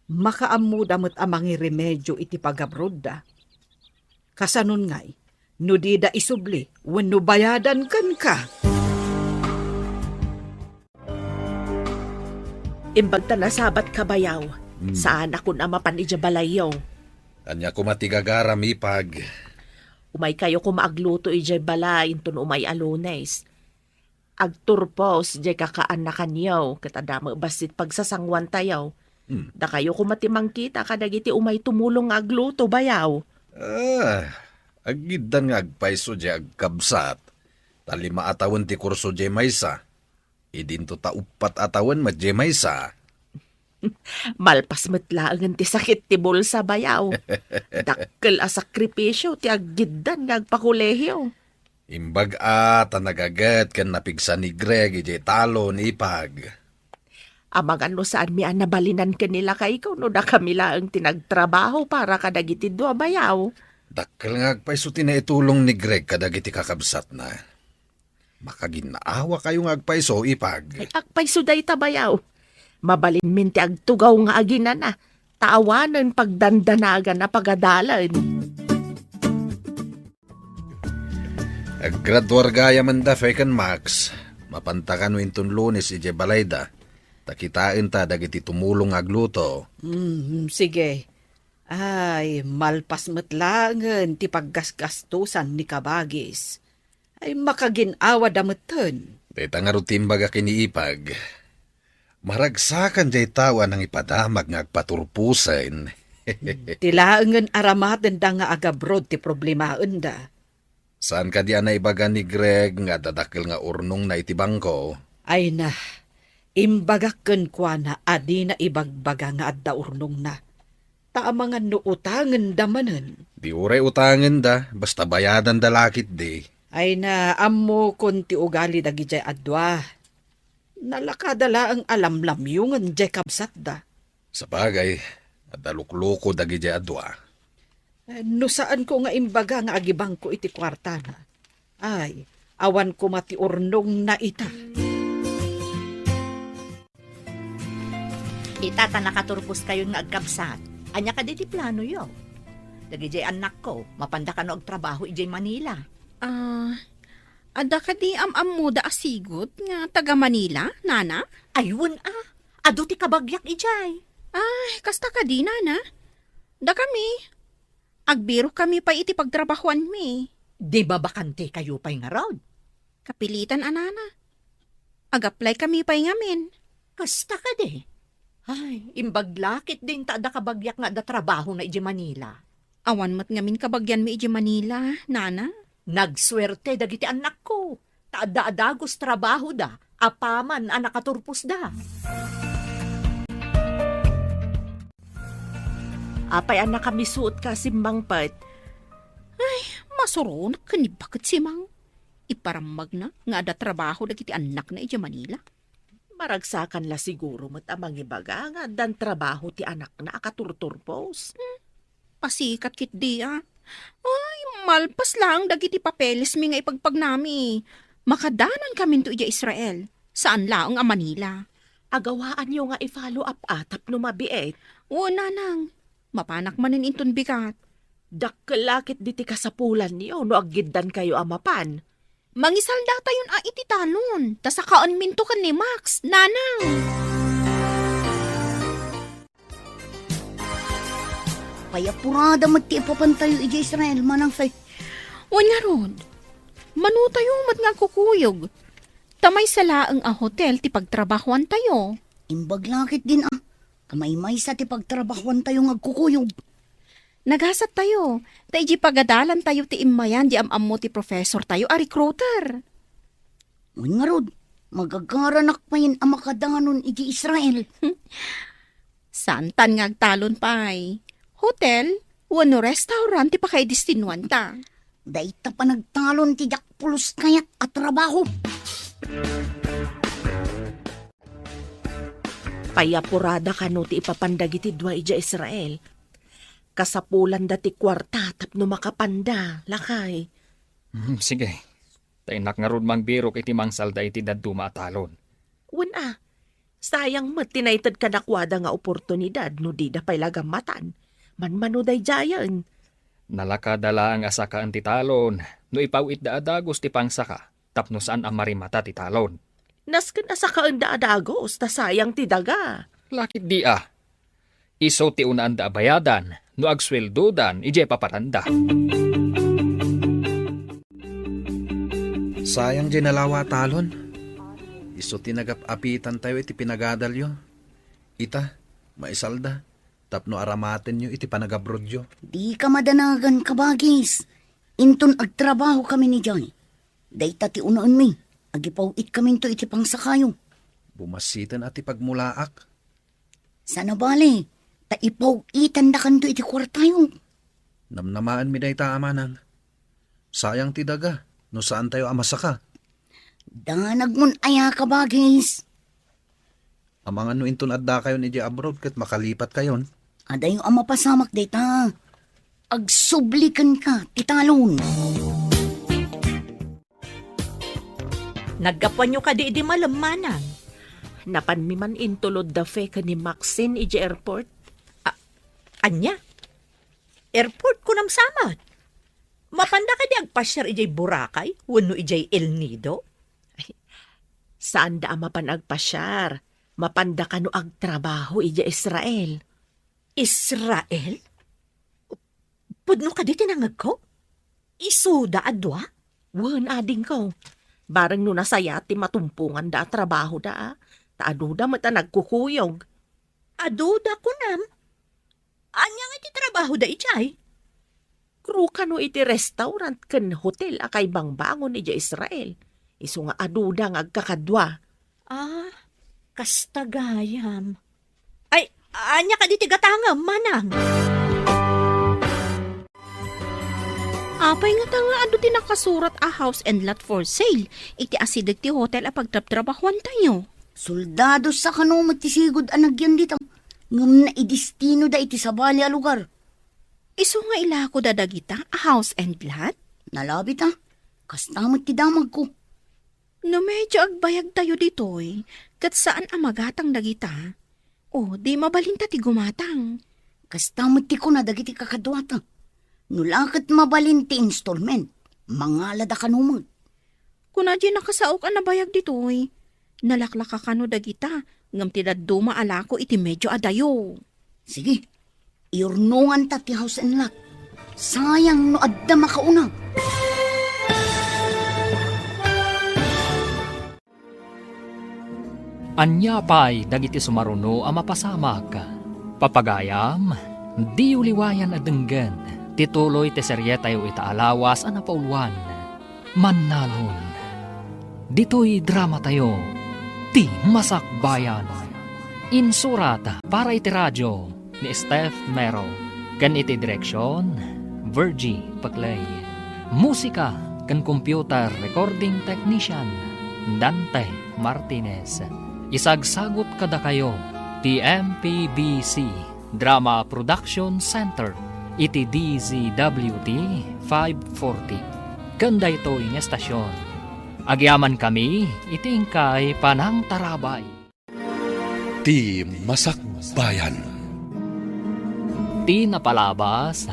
Makaammoda met a mangiremedio iti pagabrodda. Kasanon ngay, no dida isubli wenno bayadan kenka? Imbag ta nasabatka, bayaw. Hmm. Saanakon a mapan idiay balayyo. Ania koma ti gagaram, ipag? Umaykayo koma agluto idiay balay inton umay a Lunes. Agturpos diay kakaanakanyo, ket adda met bassit pagsasanguantayo. Hmm. Dakayo koma ti mangkita kadagiti umay tumulong nga agluto, bayaw. Ah, aggiddan nga agpayso diay agkabsat. Ta lima a tawen ti kurso diay maysa. Idinto ta uppat a tawen met diay maysa. Malpas met laengen ti sakit ti bulsa, bayaw. Dakkel a sakripisio ti aggiddan nga agpakolehio. Imbag a ta nagaget ken napigsa ni Greg idiay talon, ipag. Amangan no saanmi a nabalinan ken ni lakayko no dakami laeng ti nagtrabaho para kadagiti dua, bayaw. Dakkel nga agpayso ti naitulong ni Greg kadagiti kakabsatna. Makaginnaawakayo nga agpayso, ipag. Ay, agpayso dayta, bayaw. Mabalinmin ti agtugaw nga aginana, ta awanen pagdandanagan a pagadalen. Aggraduar gayam da, Fay ken Max. Mapanta kano inton Lunes idiay balayda. Ta kitaenta dagiti tumulong nga agluto. Mm, sige. Ay, malpas met laengen ti paggasgastosan ni kabagis. Ay, makagin-awada metten. Dayta ngarud ti imbaga ken ni ipag. Maragsakan diay tao a nangipadamag nga agpaturposen. Ti laengen aramatenda nga agabrod ti problemaenda. Saan kadi a naibaga ni Greg nga adda dakkel nga urnongna iti bangko? Ay na, imbagak kenkuana a dina ibagbaga nga adda urnongna. Ta amangan no utangenda manen. Di uray utangenda, basta bayadanda la ketdi. Ay na, ammokon ti ugali dagidiay a dua. Nalakada laeng a lamlamyongen diay kabsatda. Sabagay, adda lukluko dagidiay a dua. Eh, no saanko nga imbaga nga agibangko iti kuartana, ay, awan koma ti urnongna ita. Ita ta nakaturposkayon nga agkabsat. Ania kadi ti planoyo? Dagidiay annakko, mapanda kano agtrabaho idiay Manila? Ah, adda kadi am-ammoda a sigud nga taga Manila, nana? Ay, wen a. Adu ti kabagiak idiay. Ay, kasta kadi, nana? Dakami, agbirok kami pay iti pagtrabahoanmi. Di mabakantekayo pay ngarud? Kapilitan a, nana. Ag-apply kami pay ngamin. Kasta kadi? Ay, imbag la ketdin ta adda kabagiak nga adda trabahona idiay Manila. Awan met ngamin kabagianmi idiay Manila, nana. Nagsuerte dagiti annakko, ta adda a dagus trabahoda apaman a nakaturposda. Apay a nakamisuotka, Simmang, pet? Ay, masuronak ken ni baket Simang. Iparammagna nga adda trabaho dagiti annakna idiay Manila. Maragsakan la siguro met a mangibaga nga addan trabaho ti anakna a katurturpos. Hmm, pasikat ketdi a. Ay, malpas laeng dagiti papelesmi nga ipagpagnami. Makadanankami idiay Israel. Saan laeng a Manila. Agawaanyo nga i-follow up a tapno mabiit. Wen, nanang. Mapanak manen inton bigat. Dakkel la ketdi ti kasapulanyo no aggiddankayo a mapan. Mangisaldatayon a iti talon, ta sakaenminto ken ni Max, nanang. Pay apurada met ti ipapantayo idiay Israel, manang say. Wen ngarud, Manotayo met nga agkukuyog. Ta maysa laeng a hotel ti pagtrabahuantayo. Imbag la ketdin a, ta maymaysa ti pagtrabahuantayo nga agkukuyog. Nagasattayo, ta idiay pagadalantayo ti immayan di am-ammo ti professortayo a recruiter. Wen ngarud, magagaranak payen a makadanon idiay Israel. Saantan nga agtalon pay. Hotel wenno restaurant ti pakaidestinuanta. Dayta panagtalon ti diak pulos kayat a trabaho. Payapurada kano ti ipapan dagiti dua idiay Israel. Kasapulanda ti kuarta tapno makapanda, lakay. Hmm, sige. Ta innak ngarud mangbirok iti mangsalda iti dadduma a talon. Wen a, sayang met ti naited kadakuada nga oportunidad no dida pay la gammatan. Manmano daydiayen. Nalakada laeng a sakaen ti talon no ipaw-itda a dagus ti pangsaka tapno saan a marimata ti talon. Nasken a sakaenda a dagus ta sayang ti daga. Lakit di a. Isu ti unaanda a bayadan no agsueldodan idiay papatanda. Sayang diay nalawa a talon. Isu ti nagap-apitantayo iti pinagadalyo. Ita, maisalda tapno aramatenyo iti panagabrodyo. Dika madanagan, kabagis. Inton agtrabaho kami ni Jay, dayta ti unaenmi. Agipaw-it kaminto iti pangsakayo. Bumassiten a ti pagmulaak. Saan a bale, ta ipaw-itandakanto iti kuartayo. Namnamaenmi dayta, amanang. Sayang ti daga no saantayo a masaka. Danagmon aya, kabagis. Amangan no inton addakayon idiay abroad ket makalipatkayon. Adayo a mapasamak dayta. Agsubli kenka ti talon. Naggapuanyo kadi idi malem, manang? Napanmi man intulod da Fe ken ni Maxine idiay airport. A-, ania? Airport, kunam sa met? Mapanda kadi agpasiar idiay Boracay wenno idiay El Nido? Ay, saanda a mapan agpasiar. Mapanda kano agtrabaho idiay Israel. Israel? Pudno kadi ti nangegko? Isuda a dua? Wen, adingko. Bareng no nasayaat ti matumponganda a trabahoda, a, ta aduda met a nagkukuyog. Aduda, kunam? Ania nga iti trabahoda idiay? Crew kano iti restaurant ken hotel a kaibangbangon idiay Israel. Isu nga aduda nga agkakadua. Ah, kasta gayam. Ay, ania kadi ti gatangem, manang? Apay ngata nga adu ti nakasurat a house and lot for sale iti asideg ti hotel a pagtrabtrabahuantayo? Soldado sa kano met ti sigud a nagyan dita, ngem naidestinoda iti sabali a lugar. Isu nga ilakoda dagita a house and lot? Nalabita. Kasta met ti damagko. No medyo agbayagtayo ditoy, ket saan a magatang dagita, o di mabalinta ti gumatang. Kasta met ti kuna dagiti kakaduata. No la ket mabalin ti installment, mangalada kano met. Kuna diay nakasaok a nabayag ditoy, nalaklaka kano dagita, ngem ti dadduma a lako iti medyo adayo. Sige, iurnonganta ti house and lot. Sayang no adda makauna. Ania pay dagiti sumaruno a mapasamak? Papagayam, diyo liwayan a denggen ti tuloy ti serietayo ita a lawas a napauluan. Mannalon. Ditoy dramatayo, Ti Masakbayan. Insurat para iti radio ni Steph Mero ken iti direksion, Virgie Paclay. Musika ken computer recording technician, Dante Martinez. Isagsagut kadakayo ti M P B C Drama Production Center iti D Z W T five forty. Ken daytoy nga estasion, agyamankami iti inkay panangtarabay. Ti Masakbayan. Ti napalabas,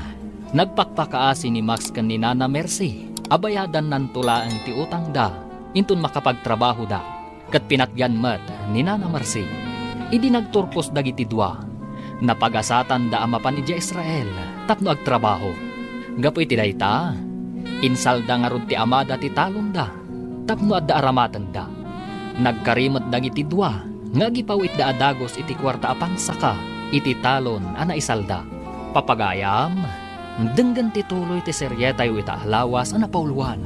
nagpakpakaasi ni Max ken ni Nana Mercy a bayadannanto laeng ti utangda inton makapagtrabahoda. Ket pinatgan met ni Nana Mercy. Idi nagturpos dagiti dua, napagasatanda a mapan idiay Israel tapno agtrabaho. Gapu iti dayta, Insalda ngarud ti amada ti talonda tapno adda aramatenda. Nagkari met dagiti dua nga agipaw-itda a dagus iti kuarta a pangsaka iti talon a naisalda. Papagayam, denggen ti tuloy ti serietayo ita a lawas a napauluan,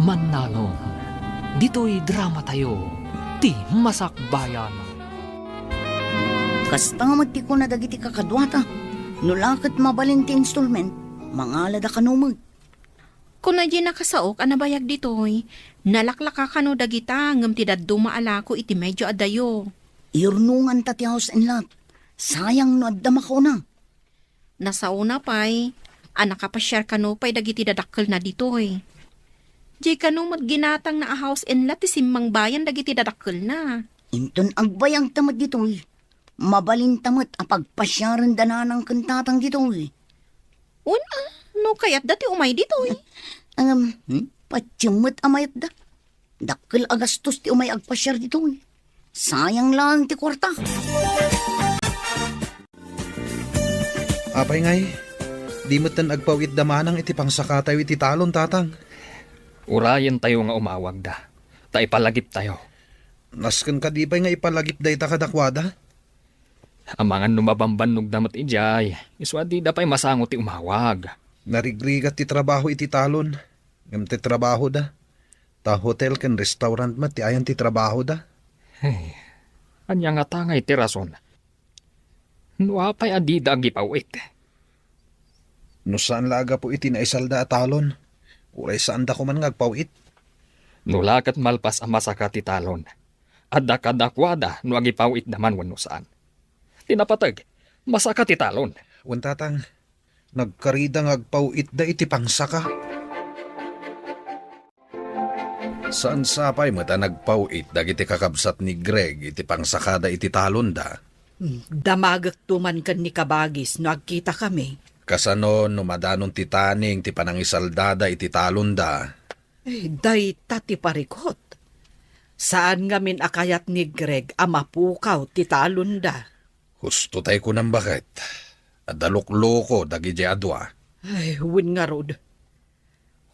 Mannalon. Ditoy dramatayo, ti Masakbayan. Kasta met ti kuna dagiti kakaduata, no la ket mabalin ti installment, mangalada kano met. Kuna diay nakasaok a nabayag ditoy, nalaklaka kano dagita ngem ti dadduma a lako iti medio adayo. Iurnonganta ti house and lot. Sayang no adda makauna. Nasaona pay a nakapasiar kano pay dagiti dadakkelna ditoy. Diay kano met ginatangna a house and lot ti simmangbayan dagiti dadakkelna. Inton agbayagta met ditoy, mabalinta met a pagpasiarenda nanang ken tatang ditoy. Wen a, no kayatda ti umay ditoy. Ngem, hmm? Patiem met a mayatda. Dakkel a gastos ti umay agpasiar ditoy. Sayang laeng ti kuarta. Apay ngay, di metten agpaw-itda manang iti pangsakatayo iti talon, tatang? Urayentayo nga umawagda, ta ipalagiptayo. Nasken kadi pay nga ipalagip dayta kadakuada? Amangan no mabambannogda met idiay, isu a dida pay masango ti umawag. Narigrigat ti trabaho iti talon, ngem ti trabahoda, ta hotel ken restaurant met ti ayan ti trabahoda. Hey, ania ngata ngay ti rason? No apay a dida agipaw-it? No saan la a gapu iti naisalda a talon, uray saanda koman nga agpaw-it. No la ket malpas a masaka ti talon, adda kadakuada no agipaw-itda man wenno saan. Ti napateg, masaka ti talon. Wen, tatang, nagkarida nga agpaw-itda iti pangsaka. Saan sapay met a nagpaw-it dagiti kakabsat ni Greg iti pangsakada iti talonda? Hmm, damagekto man ken ni Kabagis no agkitakami. Kasano no madanon ti taning ti panangisaldada iti talonda? Eh, dayta ti parikut. Saan ngamin a kayat ni Greg a mapukaw ti talonda. Husto tay kunam, baket. Adda lukloko dagidiay a dua. Ay, wen ngarud.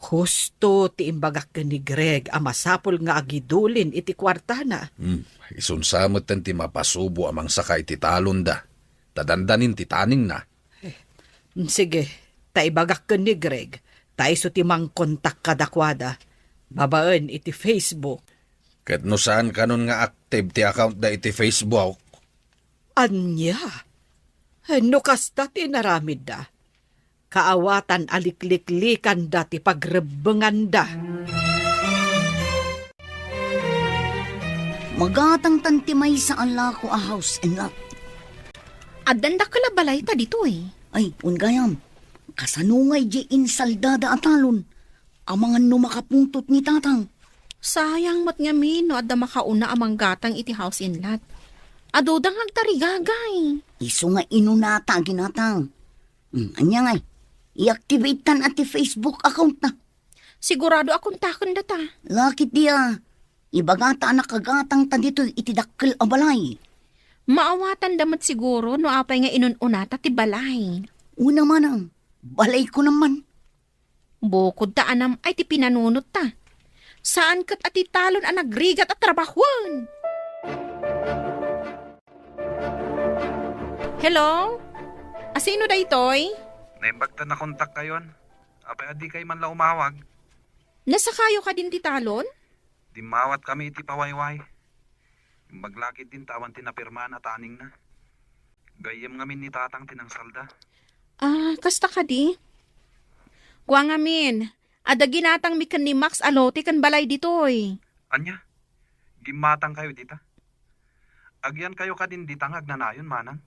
Husto ti imbagak ken ni Greg a masapul nga agidulin iti kuartana. Hmm, isunsa metten ti mapasubo a mangsaka iti talonda, ta dandanin ti taningna. Eh, sige, ta ibagak ken ni Greg, ta isu ti mangkontak kadakuada, babaen iti Facebook. Ket no saan kanon nga active ti accountda iti Facebook? Ania? Eh, no kasta ti inaramidda, kaawatan a likliklikanda ti pagrebbenganda. Magatangtan ti maysa a lako a house and lot. Addan dakkel a balayta ditoy. Ay, wen gayam, kasano ngay diay insaldada a talon? Amangan no makapungtot ni tatang. Sayang met ngamin no adda makauna a manggatang iti house and lot. Adda nga agtarigagay. Isu nga inunata a ginatang. Hmm, ania ngay? I-activate-tan a ti Facebook account-na. Sigurado a kontakendata. Lakit dia. Ibagata a nakagatangta ditoy iti dakkel a balay. Maawatanda met siguro no apay nga inun-unata ti balay. Una manang, balayko naman. Bukod ta anam ay ti pinanunotta. Saan ket a ti talon a nagrigat a trabahoen. Hello? Asino daytoy? Naimbag ta nakontakkayon. Apay a dikay man la umawag? Nasakayo kadin ti talon? Dimmawatkami iti pawayway. Imbag la ketdin ta awan ti napirmaan a taningna. Gayyem ngamin ni tatang ti nangsalda. Ah, kasta kadi? Kua ngamin, adda ginatangmi ken ni Max a lote ken balay ditoy. Ania? Gimmatangkayo dita? Agyankayo kadin dita nga agnanayon, manang?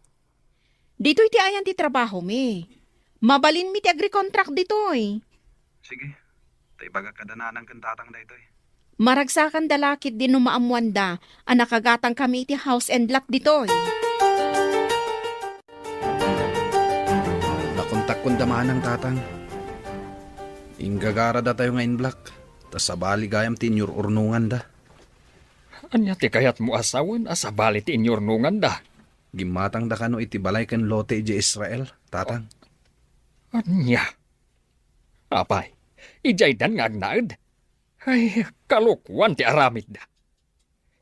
Ditoy ti ayan ti trabahomi. Mabalinmi ti agricontract ditoy. Sige, ta ibagak kada nanang ken tatang daytoy. Maragsakanda la ketdi no maammoanda a nakagatangkami iti house and lot ditoy. Nakontakkon da manang tatang. Inggagarada tayo nga inblak, ta sabali gayam ti inur-urnonganda. Ania ti kayatmo a sawen a sabali ti inurnonganda? Gimmatangda kano iti balay ken lote idiay Israel, tatang. Ania? Apay, Idiaydan nga agnaed. Ay, kalokuan ti aramidda.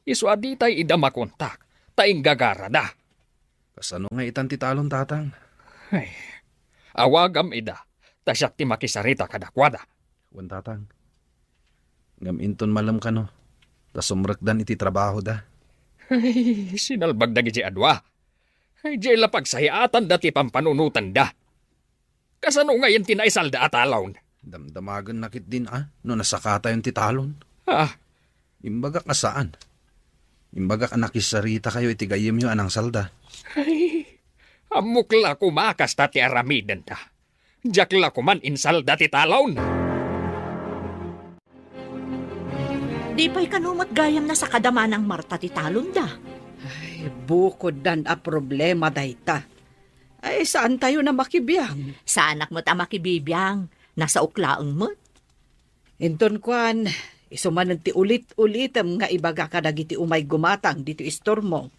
Isu a ditay ida makontak, ta inggagarada. Kasano nga itan ti talon, Tatang? Ay, awagam ida, ta siak ti makisarita kadakuada. Wen, Tatang. Ngem inton malem kano, ta sumrekdan iti trabahoda. Ay, sinalbag dagiti a dua. Ay, diay la pagsayaatanda ti pampanunotanda. Kasano ngayen ti naisalda a talon? Damdamagenna ketdin a no nasakatayon ti talon. Ah. Imbagak a saan. Imbagak a nakisarita kayo iti gayyemyo a nangsalda. Ay, ammok la koma kasta ti aramidenda. Diak la koman insalda ti talon. Di pay kano met gayam nasakada manang Marta ti talonda. Ay, bukoddan a problema dayta. Ay, saantayon a makibiang. Saanak met a makibibiang. Nasaok laeng met. Inton kuan, isu manen ti ulit-ulitem nga ibaga kadagiti umay gumatang ditoy istormo.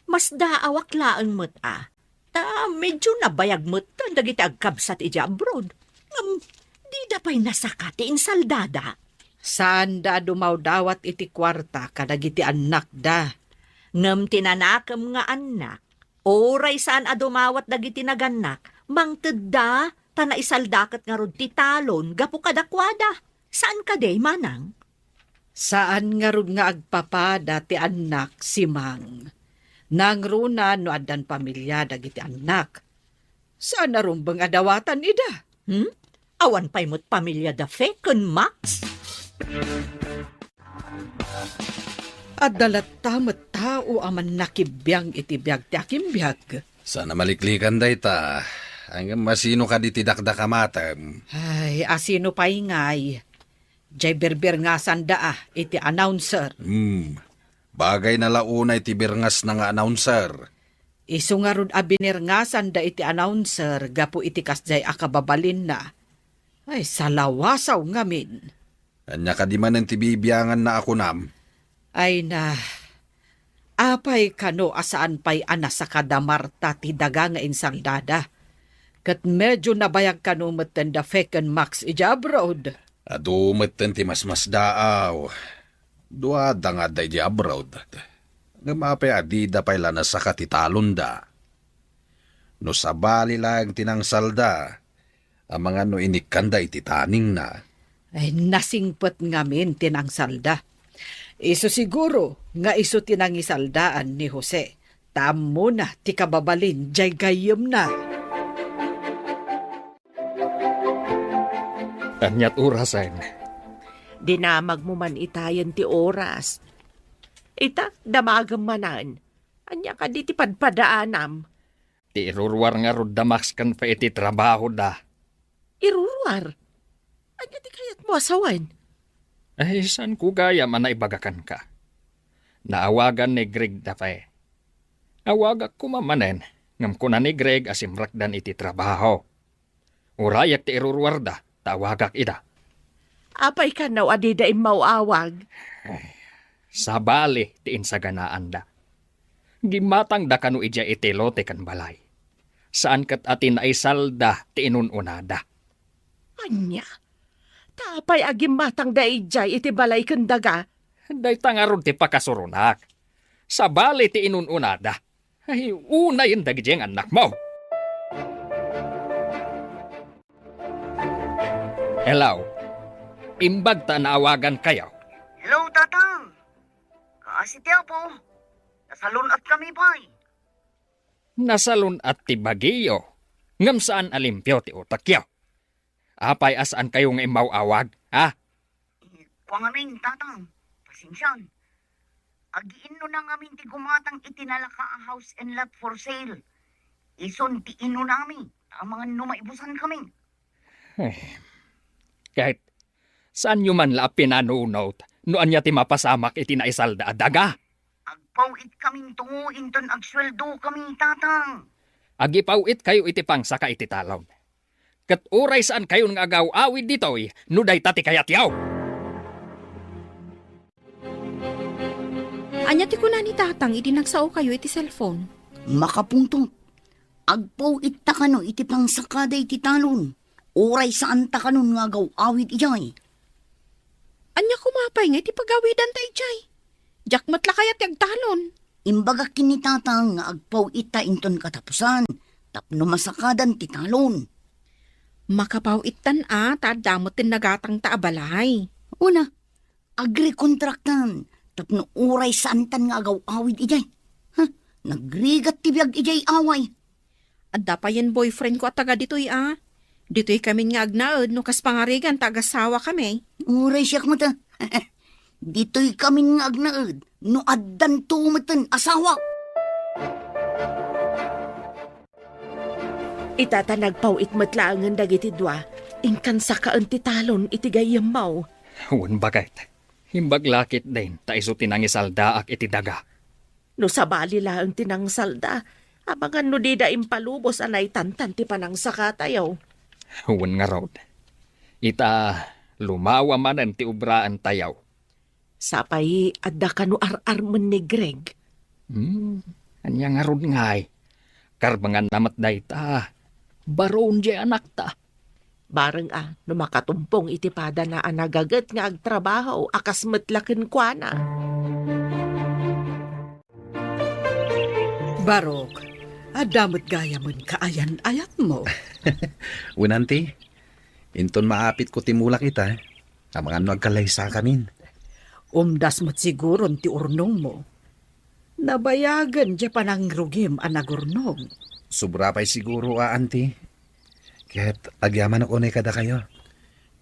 Masdaawak laeng met a. Ta medyo nabayag metten dagiti agkabsat idiay abroad. Ngem, dida pay nasaka ti insaldada. Saanda a dumawdawat iti kuarta kadagiti annakda. Ngem ti nanakem nga annak, uray saan a dumawat dagiti nagannak, mangtedda, ta naisalda ket ngarud ti talon gapu kadakuada. Saan kadi, manang? Saan ngarud nga agpapada ti annak, Simang. Nangruna no addan pamilia dagiti annak. Saan a rumbeng a dawatan ida. Hmm? Awan pay met pamilia da Fe ken Max? Adda latta met tao a mannakibiang iti biag ti akimbiag. Saan a maliklikan dayta. Ngem asino kadi ti dakdakamatem? Ay, asino pay ngay? Jay birbirngasanda a iti announcer. Hmm. Bagayna la unay ti birngasna nga announcer. Isu ngarud a binirngasanda iti announcer gapu iti kasjay a kababalinna. Ay, salawasaw ngamin. Ania kadi manen ti bibianganna a kunam? Ay na, apay kano a saan pay a nasaka da Marta ti daga nga insaldada? Ket medyo nabayag kano metten da Fe ken Max idiay abroad. Adu metten ti masmasdaaw. Duada nga adda idiay abroad. Ngem apay a dida pay la nasaka ti talonda? No sabali laeng ti nangsalda, amangan no inikkanda iti taningna. Ay, nasingpet ngamin ti nangsalda. Isu siguro nga isu ti nangisaldaan ni Jose, ta ammona ti kababalin jay gayyemna. Aniat orasen? Dinamagmo man itayen ti oras. Ita, damagem manen. Ania kadi ti padpadaanam? Ti iruruar ngarud da Max ken Fe iti trabahoda. Iruruar? Ania ti kayatmo a sawen? Ay, saanko gayam a naibaga kenka. Naawagan ni Greg da Fe. Awagak koma manen, ngem kuna ni Greg a simrekdan iti trabaho. Urayek ti iruruarda, ta awagak ida. Apay kano a dida immaw-awag? Ay, sabali ti insaganaanda. Gimmatangda kano idiay iti lote ken balay. Saan ket a ti naisalda ti inun-unada. Ania? Ta apay a gimmatangda idiay iti balay ken daga? Dayta ngarud ti pakasuronak. Sabali ti inun-unada. Ay, unayen dagiti nga annakmo. Hello. Imbag ta naawagan kayo. Hello, Tatang. Kaasi ti Apo. Nasalun-at kami pay. Nasalun-at ti bagiyo, ngem saan a limpio ti utekyo. Apay a saan kayo nga immaw-awag, ha? Eh, kua ngamin, Tatang. Pasensian. Agiinnuna ngamin ti gumatang iti nalaka a house and lot for sale. Isun ti innunami, ta amangan no maibusan kami. Eh, ket saanyo man la a pinanunot no ania ti mapasamak iti naisalda a daga? Agpaw-it kaminto inton agsueldo kami, Tatang. Agipaw-it kayo iti pangsaka iti talon. Ket uray saan kayon nga agaw-awid ditoy no dayta ti kayatyo. Ania ti kuna ni Tatang idi nagsao kayo iti cellphone? Makapungtot. Agpaw-itta kano iti pangsakada iti talon. Uray saanta kanon nga agaw-awid idiay. Ania koma pay nga iti pagawidanta idiay? Diak met la kayat ti agtalon. Imbagak ken ni Tata nga agpaw-itta inton katapusan, tapno masakadan ti talon. Makapaw-ittan a, ta adda met ti nagatangta a balay. Una, agrekontraktan, tapno uray saantan nga agaw-awid idiay. Ha? Nagrigat ti biag idiay away. Adda payen boyfriend ko a taga ditoy a. Ditoy kamin nga agnaed no kas pangarigan ta agasawa kami. Uray siak met a. Ditoy kamin nga agnaed no addanto meten asawa. Ita ta nagpaw-it met laengen dagiti dua, inkan sakaen ti talon iti gayyemmo. Wen baket. Imbag la ketdin ta isu ti nangisaldaak iti daga. No sabali laeng ti nangsalda, amangan no dida impalubos a naitantan ti panangsakatayo. Wen ngarud. Ita, lumawa manen ti obraentayo. Sapay adda kano ar-armen ni Greg? Hmm, ania ngarud ngay? Karbenganna met dayta. Baron diay anakta. Bareng a, no makatumpong iti padana a nagaget nga agtrabaho a kas met la kenkuana. Barok, adda met gayamen kaayan-ayatmo. Wen, anti, inton maapitko ti mulak ita, amangan no agkallaysakamin. Umdas met siguron ti urnongmo. Nabayagen diay panangrugim a nagurnong. Sobra pay siguro a, anti. Ket agyamanak unay kadakayo.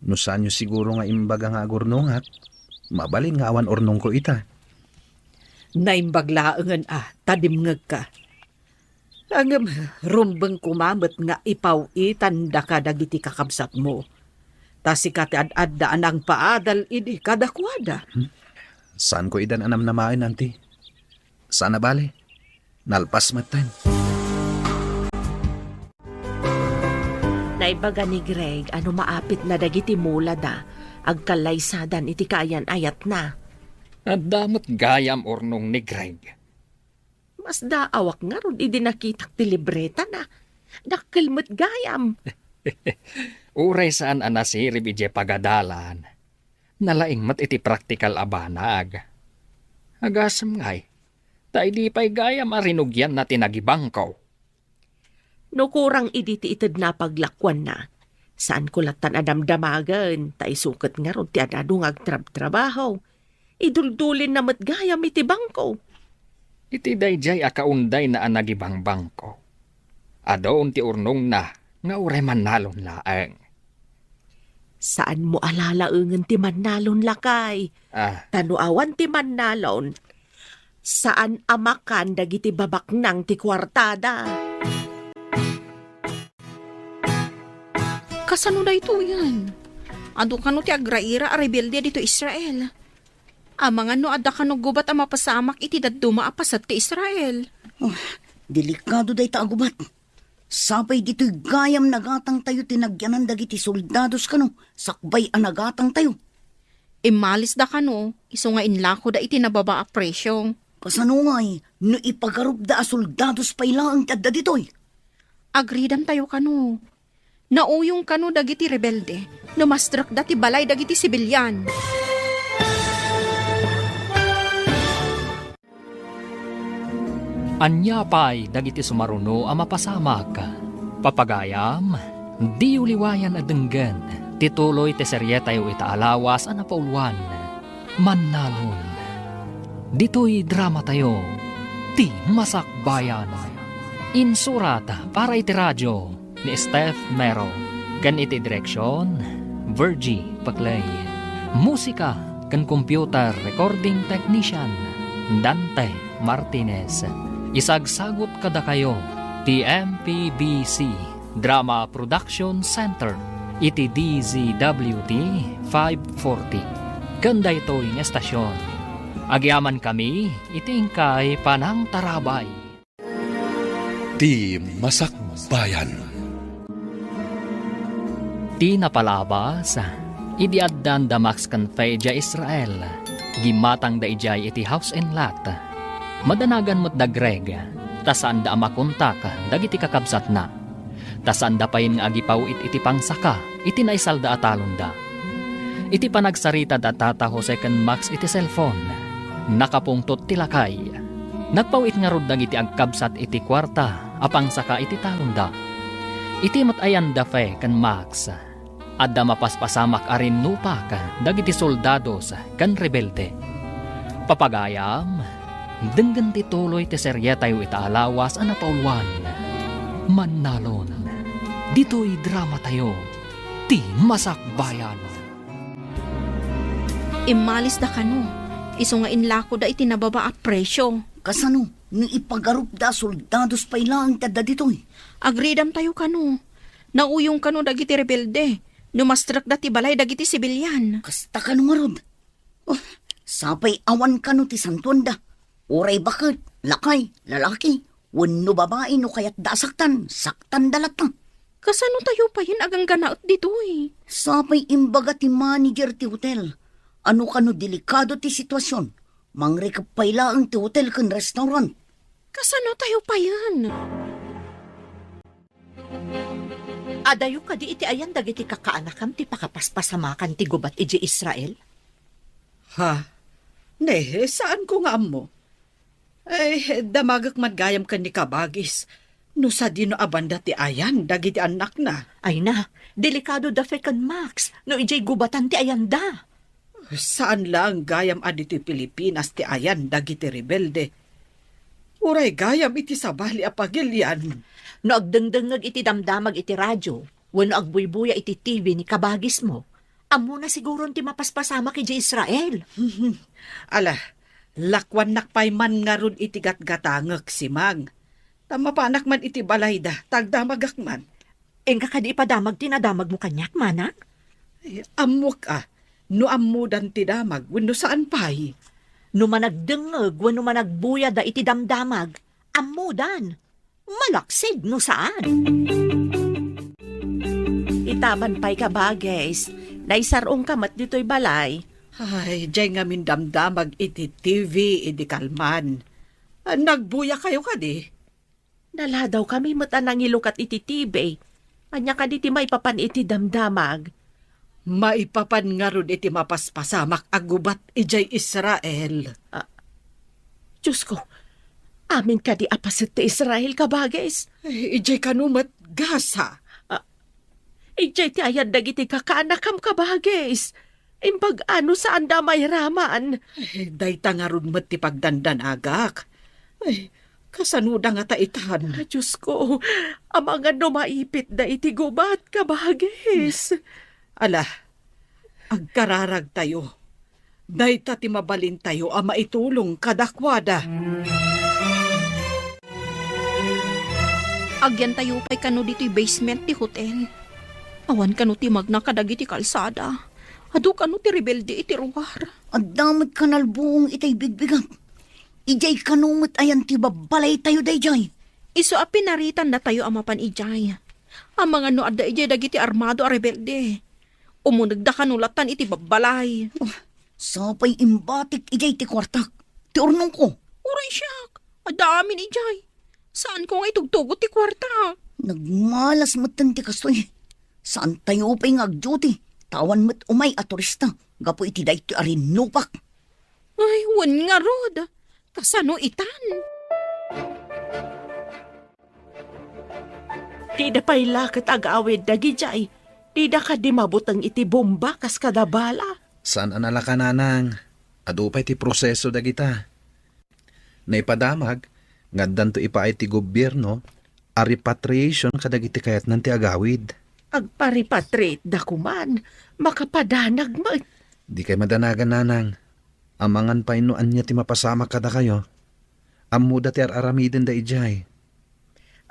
No saanyo siguro nga imbaga nga agurnongak, mabalin nga awan urnongko ita. Naimbag laengen a ta dimngegka. Ngem rumbeng koma met nga ipaw-itandaka dagiti kakabsatmo. Ta sika ti ad-adda a nangpaadal idi kadakuada. Hmm? Saanko idan a namnamaen, anti. Saan a bale. Nalpas metten. Naibaga ni Greg a no maapitna dagiti mulada, agkallaysadan iti kaayan-ayatna. Adda met gayam urnong ni Greg. Masdaawak ngarud idi nakitak ti libretana. Dakkel met gayam. Uray saan a nasirib idiay pagadalan, nalaing met iti praktikal a banag. Agasem ngay, ta idi pay gayam a rinugianna ti nagibangko. No kurang idi ti itedna a paglakuanna, saanko lattan a damdamagen, ta isu ket ngarud ti ad-adu nga agtrabtrabaho. Iduldulinna met gayam iti bangko. Iti daydiay a kaundayna a nagibangbangko, adun ti urnongna nga uray mannalon laeng. Saanmo a lalaengen ti mannalon, lakay. Ah. Ta no awan ti mannalon, saan a makan dagiti babaknang ti kuartada. Kasano daytoyen? Adu kano ti agraira a rebelde ditoy Israel? Amangan no adda kano gubat a mapasamak iti dadduma a paset ti Israel. Oh, delikado dayta a gubat. Sapay ditoy gayam nagatangtayo ti nagyanan dagiti soldados kano sakbay a nagatangtayo. Immalisda kano, isu nga inlakoda iti nababa a presio. Kasano ngay no ipagarupda a soldados pay laeng ti adda ditoy? Agridantayo kano. Nauyong kano dagiti rebelde no mastrekda ti balay dagiti sibilian. Ania pay dagiti sumaruno a mapasamak? Papagayam, diyo liwayan a denggen ti tuloy ti serietayo ita a lawas a napauluan, Mannalon. Ditoy dramatayo, Ti Masakbayan. Insurat para iti radio ni Steph Mero, ken iti direksion, Virgie Paclay. Musika ken computer recording technician, Dante Martinez. Isagsagut kadakayo ti M P B C Drama Production Center iti D Z W T five forty. Ken daytoy nga estasion, agyamankami iti inkay panangtarabay. Ti Masakbayan. Ti napalabas, idi addan da Max ken Fe idiay Israel, gimmatangda idiay iti house and lot. Madanagan met da Greg, ta saanda a makontak dagiti kakabsatna. Ta saanda payen nga agipawit iti pangsaka iti naisalda a talonda. Iti panagsarita da Tata Jose ken Max iti cellphone, nakapungtot ti lakay. Nagpawit ngarud dagiti agkabsat iti kuarta a pangsaka iti talonda. Iti met ayan da Fe ken Max, adda mapaspasamak a rinnupak dagiti soldados ken rebelde. Papagayam, denggen ti tuloy ti serietayo ita a lawas a napauluan. Mannalon, ditoy dramatayo, ti Masakbayan. Immalisda kano, isu nga inlakoda iti nababa a presio. Kasano no ipagarupda a soldados pay laeng ti adda ditoy? Agridamtayo kano. Nauyong kano dagiti rebelde no mastrekda ti balay dagiti sibilian. Kasta kano ngarud? Oh, sapay awan kano ti santuanda. Uray baket, lakay, lalaki, wenno babai no kayatda a saktan, saktanda latta. Kasano tayo payen agangganaet ditoy? Sapay imbaga ti manager ti hotel a no kano delikado ti situasion, mangrikep pay laeng ti hotel ken restaurant. Kasano tayo payen? Adayo kadi iti ayan dagiti kakaanakam ti pakapaspasamakan ti gubat idiay Israel? Ha? Ne, saanko nga ammo. Eh, damagek man gayam ken ni Kabagis no sadino a banda ti ayan dagiti annakna. Ay na, delikado da Fe ken Max no idiay gubatan ti ayanda. Saan laeng gayam a ditoy Pilipinas ti ayan dagiti rebelde. Uray gayam iti sabali a pagilian. No agdengdengngeg iti damdamag iti radio wenno agbuybuya iti T V ni kabagismo, ammona siguron ti mapaspasamak idiay Israel. Ala, lakuannak pay man ngarud iti gatgatangek, Simang. Ta mapanak man iti balayda, ta agdamagak man. Inka kadi ipadamag ti nadamagmo kaniak, manang? Ay, ammok a, no ammodan ti damag wenno saan pay. No managdengngeg wenno managbuya da iti damdamag, ammodan. Malaksid no saan. Itaman pay, kabagis, naisar-ongka met ditoy balay. Ay, diay ngamin damdamag iti T V idi kalman. Ah, nagbuyakayo kadi? Naladawkami met a nangilukat iti T V. Ania kadi ti maipapan iti damdamag? Maipapan ngarud iti mapaspasamak a gubat idiay Israel. Ah, Diosko, amin kadi a paset ti Israel, kabagis? Eh, idiay kano met Gaza? Ah, idiay ti ayan dagiti kakaanakam, kabagis. Imbag a no saanda a mairaman. Eh, dayta ngarud met ti pagdandanagak. Ay, kasanoda ngata itan? Ah, Diosko, amangan no maipitda iti gubat, kabagis. Ala, agkararagtayo. Dayta ti mabalintayo a maitulong kadakuada. Agyantayo pay kano ditoy basement ti hotel. Awan kano ti magna kadagiti kalsada. Adu kano ti rebelde iti ruar. Adda met kanalbuong itay bigbigat. Idiay kano met ayan ti babbalaytayo daydiay? Isu a pinaritannatayo a mapan idiay. Amangan no adda idiay dagiti armado a rebelde. Umunegda kano latan iti babbalay. Oh, sapay imbatik idiay ti kuartak. Ti urnongko. Uray siak, adda amin idiay. Saanko nga itugtugot ti kuarta. Nagmalas metten ti kastoy. Saantayo pay nga agduty, ta awan met umay a turista gapu iti daytoy a rinnupak. Ay, wen ngarud. Kasano itan? Dida pay la ket agawid dagidiay. Dida kadi mabuteng iti bomba kas kada bala. Saan a nalaka, nanang. Adu pay ti proseso dagita. Naipadamag nga addanto ipaay ti gobierno a repatriation kadagiti kayatnan ti agawid. Agpa-repatriate da koman, makapadanag met. Dikay madanagan, nanang. Amangan pay no ania ti mapasamak kadakayo. Ammoda ti ar-aramidenda idiay.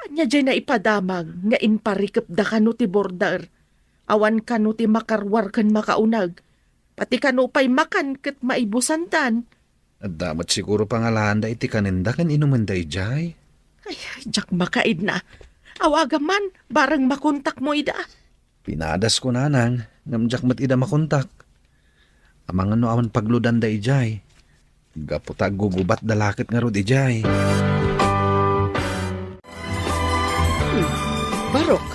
Ania diay naipadamag nga imparikepda kano ti border? Awan kano ti makaruar ken makauneg. Pati kano pay makan ket maibusandan. Adda met siguro pangalaanda iti kanenda ken inumenda idiay. Ay, diak makaidna. Awagam man, bareng makontakmo ida. Pinadasko, nanang, ngem diak met ida makontak. Amangan no awan pagludanda idiay. Gapu ta aggugubatda la ket ngarud idiay. Hmm. Barok,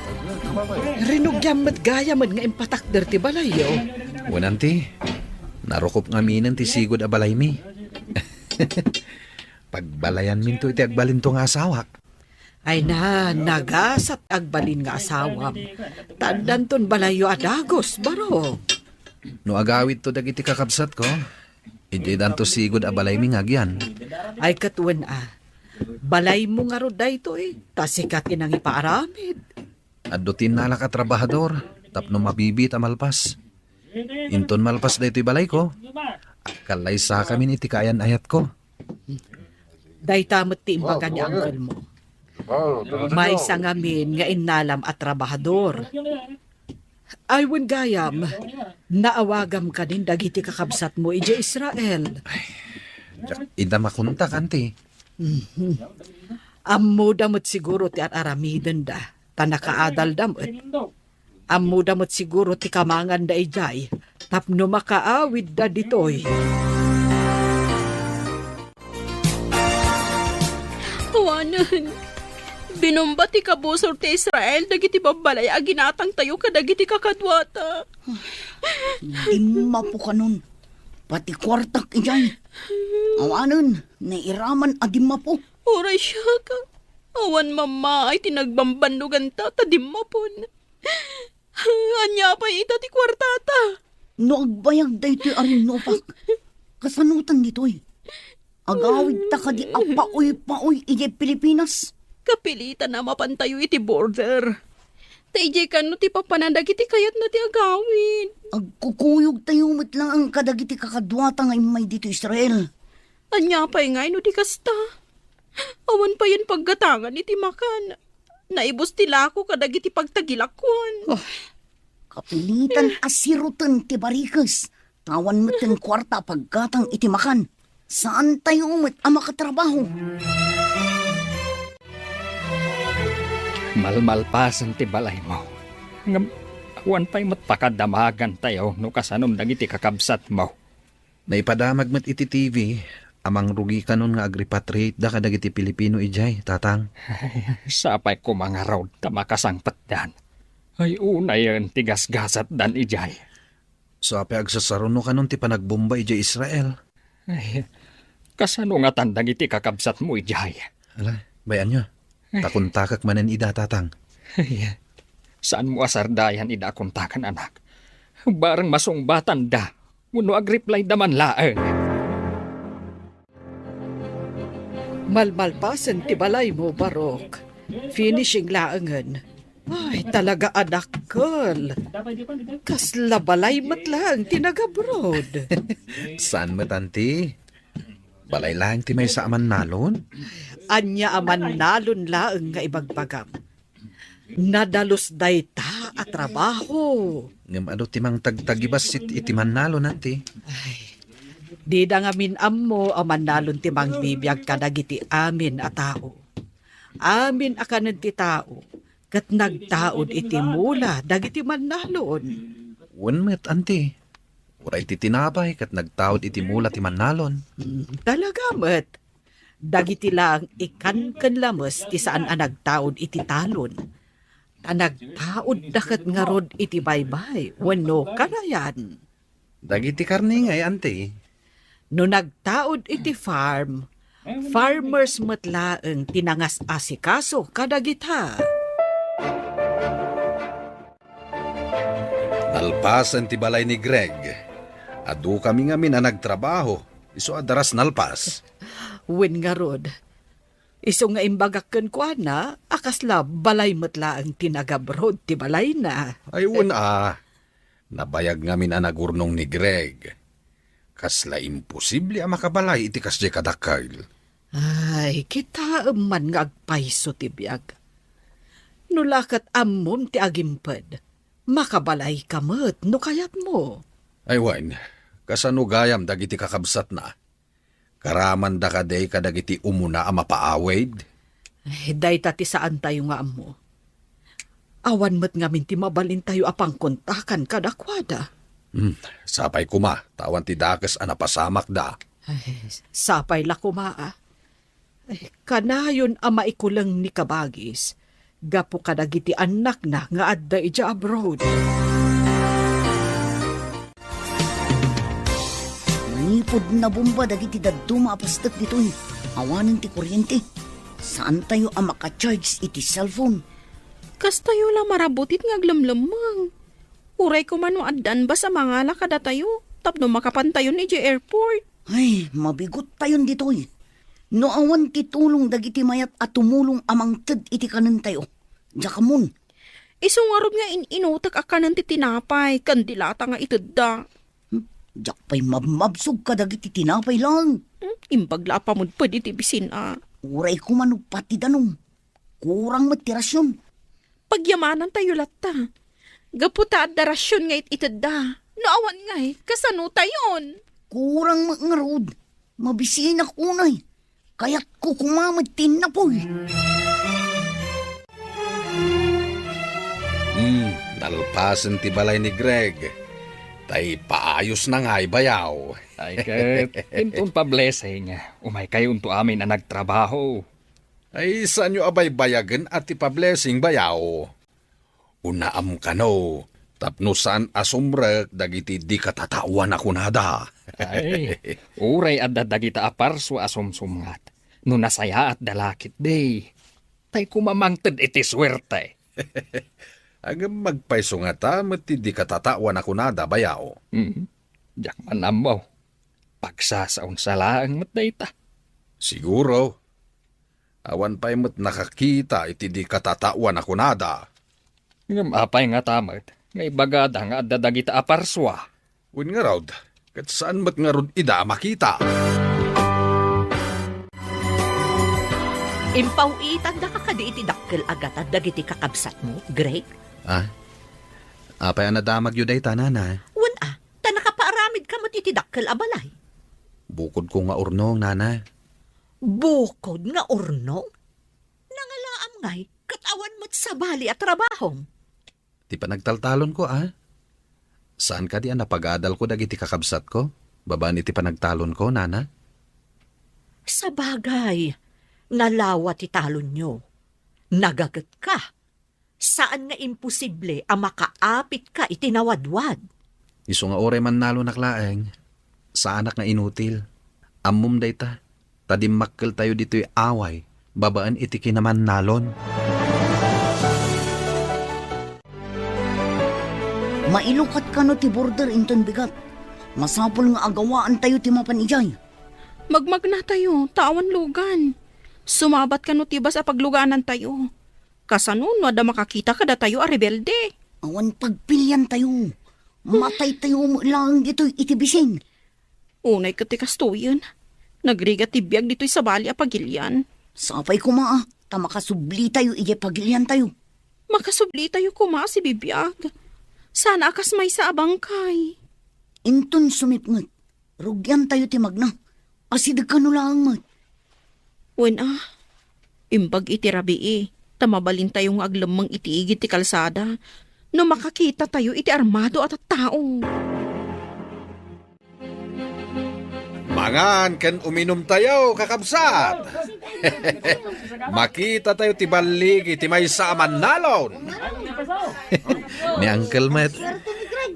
Rinugiam met gayamen nga impatakder ti balayyo. Wen, anti, narukop ngaminen ti sigud a balaymi. Pagbalayanminto iti agbalinto nga asawak. Ay na, nagasat agbalin nga asawam. Ta addanton balayyo a dagus, barok. No agawidto dagiti kakabsatko, idiay danto sigud a balaymi nga agyan. Ay, ket wen a. Balaymo ngarud daytoy, ta sika ti nangipaaramid. Adda ti innalak a trabahador, tapno mabibiit a malpas. Inton malpas daytoy balayko, agkallaysakamin iti kaayan-ayatko. Dayta met ti imbaga ni uncle mo. Maysa ngamin nga innalam a trabahador. Ay, wen gayam, naawagam kadin dagiti kakabsatmo idiay Israel. Diak ida makontak, anti. Mhm. Ammoda met siguro ti ar-aramidenda, ta nakaadalda met. Ammoda met siguro ti kamanganda idiay tapno makaawidda ditoy. Awanen, binumba ti kabusor ti Israel dagiti babbalay a ginatangtayo kadagiti kakaduata. Dimmapo kanon, pati kuartak idiay. Awanen, nairaman a dimmapo. Uray siak, awan mammaay ti nagbambannoganta ta dimmapon. Ania pay ita ti kuartata? No agbayag daytoy a rinnupak, kasanotan ditoy? Agawidta kadi a paoy-paoy idiay Pilipinas? Kapilitan a mapantayo iti border. Ta idiay kano ti papanan dagiti kayatna ti agawid. Agkukuyogtayo met laeng kadagiti kakaduata nga immay ditoy Israel. Ania pay ngay no di kasta? Awan payen paggatangan iti makan. Naibus ti lako kadagiti pagtagilakuan. Oh, kapilitan a siroten ti barikes. Awan met ti kuarta a paggatang iti makan. Saantayo met a makatrabaho. Malmalpasen ti balaymo. Ngem awan pay met pakadamagantayo no kasanom dagiti kakabsatmo. Naipadamag met iti T V a mangrugikanon nga agrepatriateda kadagiti Pilipino idiay, Tatang. Sapay koma ngarud ta makasangpetdan. Ay, unayen ti gasgasatdan idiay. Sapay agsasarunokanon ti panagbomba idiay Israel. Ay, kasano ngatan dagiti kakabsatmo idiay? Ala, bay-anyo. Ay. Ta kontakek manen ida, Tatang. Ay, saanmo a sardayan ida a kontaken, anak. Bareng masungbatanda wenno agreplayda man laeng. Malmalpasen ti balaymo, Barok. Finishing laengen. Ay, talaga a dakkel. Kasla balay met laeng ti nagabroad. Saan met, anti? Balay laeng ti maysa a mannalon? Ania a mannalon laeng nga ibagbagam? Nadalus dayta a trabaho. Ngem adu ti mangtagtagibassit iti mannalon, anti? Ay, dida ngamin ammo a mannalon ti mangbibiag kadagiti amin a tao. Amin a kanen ti tao, ket nagtaud iti mula dagiti mannalon. Wen met, anti. Uray ti tinapay ket nagtaud iti mula ti mannalon. Mm, talaga met. Dagiti laeng ikan ken lames ti saan a nagtaud iti talon. Ta nagtaudda ket ngarud iti baybay wenno karayan. Dagiti karne ngay, anti? No nagtaud iti farm, farmers met laeng ti nangas-asikaso kadagita. Nalpasen ti balay ni Greg. Adukami ngamin a nagtrabaho, isu a daras nalpas. Wen ngarud, isu nga imbagak kenkuana a kasla balay met laeng ti nagabroad ti balayna. Ay, wen a. Nabayag ngamin a nagurnong ni Greg. Kasla imposible a makabalay iti kasdiay kadakkel. Ay, kitaem man nga agpayso ti biag. No la ket ammom ti agimped, makabalayka met no kayatmo. Ay wen, kasano gayam dagiti kakabsatna? Karamanda kadi kadagiti umuna a mapaawid? Ay, dayta ti saantayo nga ammo. Awan met ngamin ti mabalintayo a pangkontakan kadakuada. Hmm, sapay koma, ta awan ti dakes a napasamakda. Ay, sapay la koma, a. Ay, kanayon a maikuleng ni kabagis, gapu kadagiti annakna nga adda idiay abroad. Manipud nabomba dagiti dadduma a pastek ditoy, awanen ti kuryente. Saantayo a maka-charge iti cellphone. Kastayo la marabutit nga aglemlemmeng. Uray koma no addan bus a mangala kadatayo tapno makapantayon idiay airport. Ay, mabigottayon ditoy. No awan ti tulong dagiti mayat a tumulong a mangted iti kanentayo, diak ammon. Isu ngarud nga in-inutek a kanen ti tinapay ken di lata nga itedda. Hmm? Diak pay mabmabsog kadagiti tinapay laeng. Hmm? Imbag la a pamudped iti bisin a. Uray koma no pati danum. Kurang met ti rasion. Pagyamanantayo latta. Gapu ta adda rasion nga it-itedda. No awan ngay, kasanotayon? Kurang met ngarud. Mabisinak unay. Kayatko koma met ti innapoy. Hmm, nalpasen ti balay ni Greg. Tay paayos na ngay bayaw. Ay, ket, inton pa-blessing, umay kayonto amin a nagtrabaho. Ay, saanyo a baybayagen a ti pa-blessing bayaw? Unaam kano, tapno saan a sumrek dagiti di katataoan a kunada. Ay, uray adda dagita a parsua a sumsumngat. No nasayaatda la ketdi, tay koma mangted iti suerte. Ngem agpayso ngata met ti di katataoan a kunada, bayaw? Hmm. Diak man ammo. Pagsasaonsa laeng met dayta. Siguro. Awan pay met nakakita iti di katataoan a kunada. Ngem apay ngata met nga ibagada nga adda dagita a parsua? Wen ngarud, ket saan met ngarud ida a makita. Impaw-itandaka kadi iti dakkel a gatad dagiti kakabsatmo, Greg? Ah? Apay a nadamagyo dayta, nana? Wen a, ta nakapaaramidka met iti dakkel a balay. Bukodko nga urnong, nana. Bukod nga urnong? Nangalaam ngay, ket awan met sabali a trabahom. Ti panagtaltalonko, a? Saan kadi a napagadalko dagiti kakabsatko, babaen iti panagtalonko, nana? Sabagay, nalawa ti talonyo. Nagagetka. Saan nga imposible a makaapitka iti nawadwad. Isu nga uray mannalonak laeng, saanak nga inutil. Ammom dayta, ta dimmakkeltayo ditoy away babaen iti kinamannalon. Mailukat kano ti border inton bigat. Masapul nga agawaantayo ti mapan idiay. Magmagnatayo, ta awan lugan. Sumabat kano ti bus a paglugaanantayo. Kasano no adda makakita kadatayo a rebelde? Awan pagpiliantayo. Mataytayo met laeng ditoy iti bisin. Unay ket ti kastoyen, nagrigat ti biag ditoy sabali a pagilian. Sapay koma, a, ta makasublitayo idiay pagiliantayo. Makasublitayo koma a sibibiag. Saan a kas maysa a bangkay. Inton sumipnget, rugiantayo ti magna. Asideg kano laeng met. Wen a, imbag iti rabii, ta mabalintayo nga aglemmeng iti igid ti kalsada no makakitatayo iti armado a tattao. Mangan ken uminumtayo, kakabsat. Makitatayo ti balligi ti maysa a mannalon. Ni Uncle met,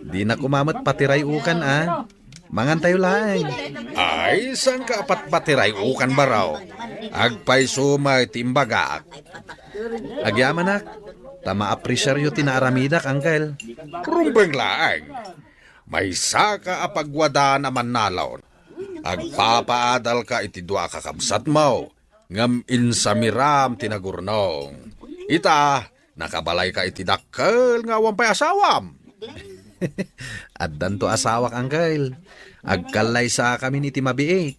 dina koma met patiray-ukan, a. Mangantayo laeng. Ay, saanka a patpatiray-ukan, baro? Agpayso met ti imbagak. Agyamanak, ta maapresiaryo ti naaramidak, Uncle. Rumbeng laeng. Maysaka a pagwadaan a mannalon. Agpapaadalka iti dua a kakabsatmo, ngem insamiram ti nagurnong. Ita, nakabalayka iti dakkel nga awan pay asawam. Addanto asawak, Uncle. Agkallaysakamin iti mabiit.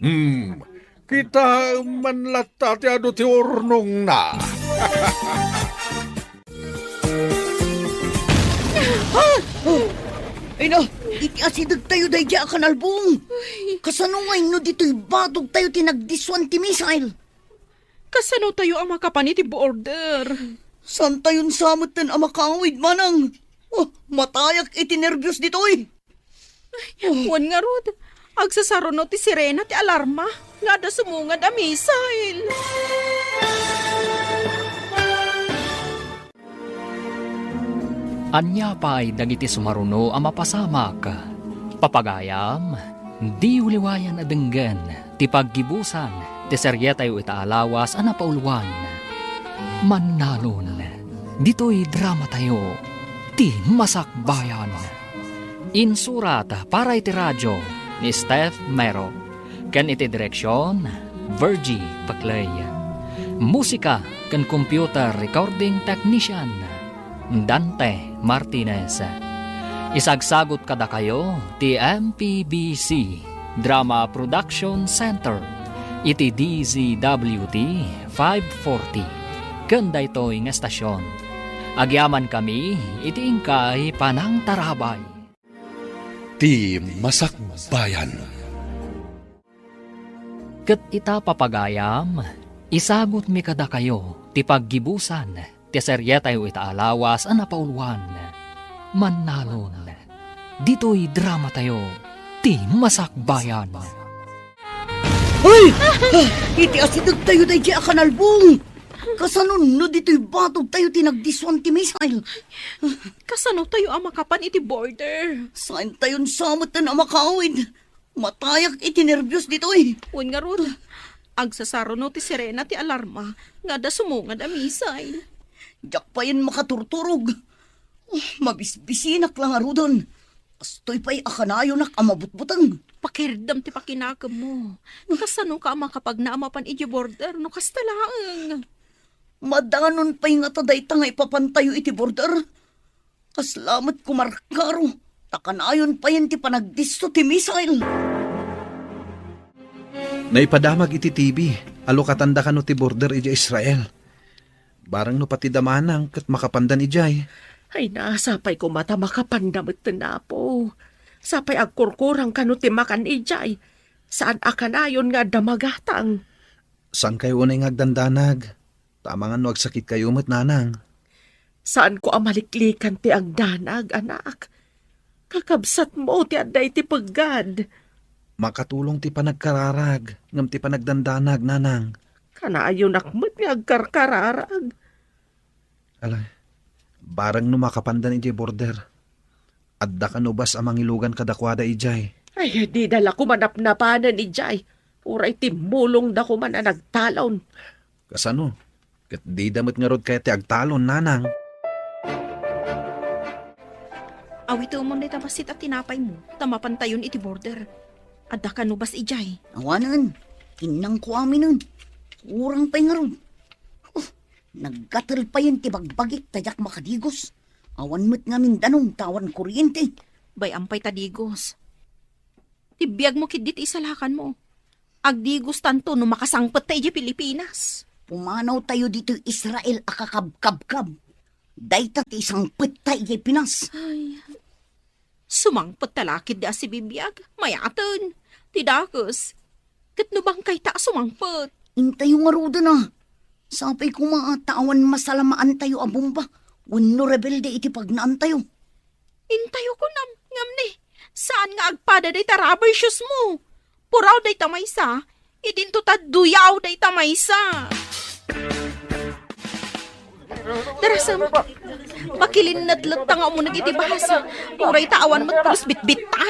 Hmm, kitaem man latta ti adu ti urnongna. Ah! Oh! Ay na, iti asidegtayo daydiay a kanalbong. Ay. Kasano ngay no ditoy batogtayo ti nagdisuan ti missile? Kasanotayo a makapan iti border? Saantayon sa metten a makaawid, manang? Oh, matayak iti nerbios ditoy. Wen ngarud, agsasaruno ti sirena ti alarma nga adda sumungad a missile. Ania pay dagiti sumaruno a mapasamak? Papagayam, diyo liwayan a denggen ti paggibusan ti serietayo ita a lawas a napauluan. Mannalon, ditoy dramatayo, ti Masakbayan. Insurat para iti radio ni Steph Mero, ken iti direksion, Virgie Paclay. Musika ken computer recording technician, Dante Martinez. Isagsagot kadakayo ti M P B C Drama Production Center iti D Z W T five forty ken daytoy nga estasion. Agyamankami iti inkay panangtarabay. Ti Masakbayan. Ket ita, papagayam, isagutmi kadakayo ti paggibusan ti serietayo ita a lawas a napauluan. Mannalon, ditoy dramatayo, ti Masakbayan. Ay! Iti asidegtayo daydiay a kanalbong! Kasano no ditoy batogtayo ti nagdissuan ti missile? Kasano tayo a makapan iti border? Saantayon sa metten a makaawid. Matayak iti nerbios ditoy. Wen ngarud, agsasaruno ti sirena ti alarma nga adda sumungad a missile. Diak payen makaturturog. Oh, mabisbisinak la ngaruden. Kastoy pay a kanayonak a mabutbuteng. Pakirdem ti pakinakemmo. Kasano ka a makapagna a mapan idiay border no kasta laeng? Madanon pay ngata dayta nga ipapantayo iti border. Kasla met kumarkaro, ta kanayon payen ti panagdisso ti missile. Naipadamag iti T V, alukatanda kano ti border idiay Israel. Bareng no pati da manang ket makapandan idiay. Ay na, sapay koma ta makapanda metten, Apo. Sapay agkurkurang kano ti makan idiay. Saan a kanayon nga adda magatang. Saankayo unay nga agdandanag? Ta amangan no agsakitkayo met, nanang. Saanko a maliklikan ti agdanag, anak. Kakabsatmo ti adda iti peggad. Makatulong ti panagkararag, ngem ti panagdandanag, nanang. Kanayonak met nga agkarkararag. Ala, bareng no makapandan idiay border. Adda kano bas a mangilugan kadakuada idiay. Ay, dida la koma napnapanen idiay. Uray timmulongda koma a nagtalon. Kasano? Ket dida met ngarud kayat ti agtalon, nanang. Awitemon dayta bassit a tinapaymo, ta mapantayon iti border. Adda kano bas idiay? Awanen, innangko aminen. Kurang pay ngarud. Oh, naggatel payen ti bagbagik ta diak makadigos. Awan met ngamin danum ta awan kuryente. Bay-am pay ta digos. Ti biagmo ketdi ti isalakanmo. Agdigostanto no makasangpet ta idiay Pilipinas. Pumanawtayo ditoy Israel a kakabkabkab. Dayta ti isangpet ta idiay Pinas. Ay. Sumangpet ta la ketdi a sibibiag. Mayaten. Ti dakes. Ket no bangkayta a sumangpet. Intayo ngaruden a. Sapay koma ta awan masalamaantayo a bomba wenno rebelde iti pagnaantayo. Intayo kunam, ngem ni, saan nga agpada dayta rubber shoes mo? Puraw dayta maysa, idinto ta duyaw dayta maysa. Darasem, makilinnetletta nga umuneg iti bus. Uray ta awan met pulos bitbitta.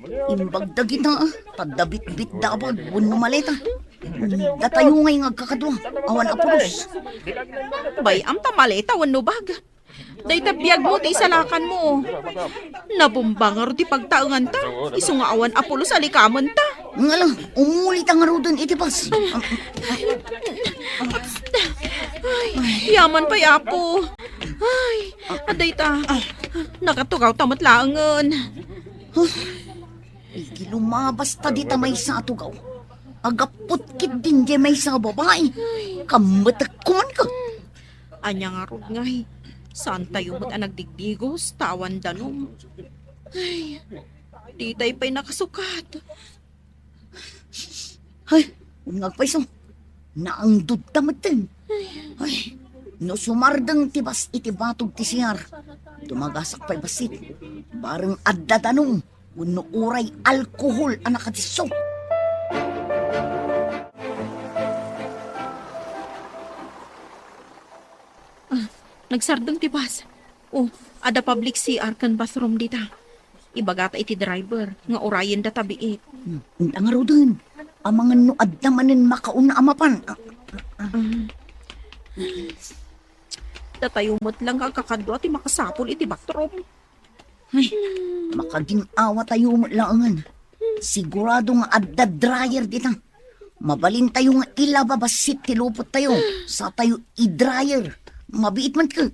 Imbag dagita, ta adda bitbit da a bag wenno maleta. Datayo ngay nga agkakadua, awan a pulos. Bay-am ta maleta wenno bag. Dayta biagmo ti isalakanmo. Nabomba ngarud ti pagtaenganta, isu nga awan a pulos a likamenta. Ngala, umulita ngaruden iti bus. Ay, yaman pay, Apo. Ay, adda ita. Nakatugawta met laengen. Huh? Idi lumabasta dita maysa a tugaw, agappot ketdin diay maysa a babai. Kammetek koman ka. Ania ngarud ngay? Saantayo met a nagdigdigos ta awan danum. Ay, ditay pay nakasukat. Ay, wen nga agpayso, naangdodta metten. Ay, no sumardeng ti bus iti batog ti C R, dumagasak pay bassit. Bareng adda danum wenno uray alkohol a nakadisso. Ah, nagsardeng ti bus. Oh, adda public C R ken bathroom dita. Ibagata iti driver nga urayenda ta biit. Hmm, inta ngaruden. Amangan no adda manen makauna a mapan. Ah, ah, ah. Ah. Datayo met lang nga agkakadua ti makasapul iti bathroom. Ay, makagin-awa tayo met laengen. Sigurado nga adda dryer dita. Mabalin tayo nga ilaba bassit ti lupot tayo. Sa tayo i-dryer. Mabiit man ket.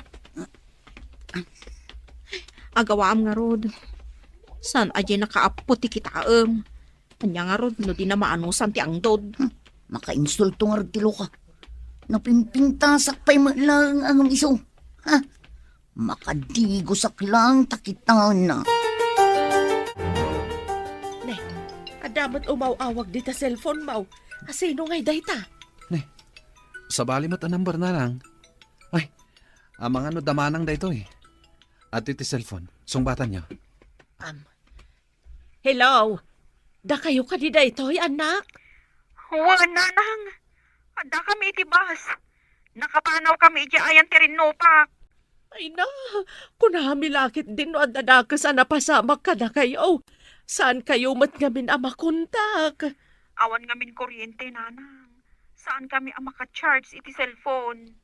Agawaam ngarud. Saan a diay nakaappo ti kitaem? Ania ngarud no di na maanusan ti angdod? Hmm, makainsulto ngarud ti loka. Napimpintasak pay met laeng a ngem isu. Ha? Makadigosak lang ta kitana. Ne, adda met umaw-awag dita cellphone mo. Asino ngay dayta? Ne, sabali met a number na lang. Ay, amangan no da Manang daytoy. Adtoy ti cellphone. Sungbatanyo. Am. Hello? Dakayo kadi daytoy, annak? Wen, nanang. Addakami iti bus. Nakapanawkami idiay ayan ti rinnupak. Ay na, kunami la ketdin no adda dakes a napasamak kadakayo. Saankayo met ngamin a makontak? Awan ngamin kuryente, nanang. Saankami a maka-charge iti cellphone.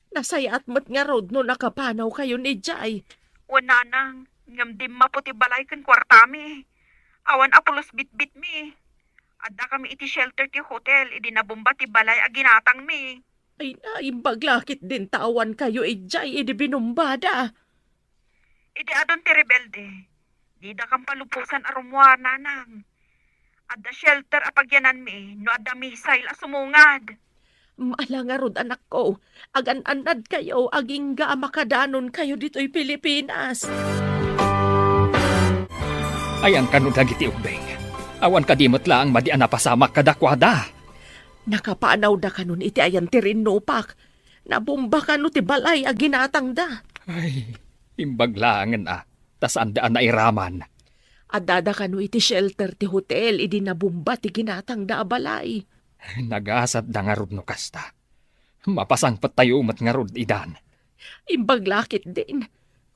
Nasayaat met ngarud no nakapanawkayon idiay. Wen, nanang, ngem dimmapo ti balay ken kuartami. Awan a pulos bitbitmi. Addakami iti shelter ti hotel idi nabomba ti balay a ginatangmi. Ay, naimbag la ketdin ta awankayo idiay idi binombada. Idi adun ti rebelde, didakam palubosan a rummuar, nanang. Adda shelter a pagyananmi no adda missile a sumungad. Ala ngarud, anakko, agan-annadkayo agingga a makadanonkayo ditoy Pilipinas. Ayan kano dagiti ubbing? Awan kadi met laeng madi a napasamak kadakuada? Nakapanawda kanon iti ayan ti rinnupak? Nabomba kano ti balay a ginatangda? Ay, imbag laengen a, ta saanda a nairaman. Addada kano iti shelter ti hotel idi nabomba ti ginatangda a balay? Nagasatda ngarud no kasta. Mapasangpettayo met ngarud idan. Imbag la ketdin.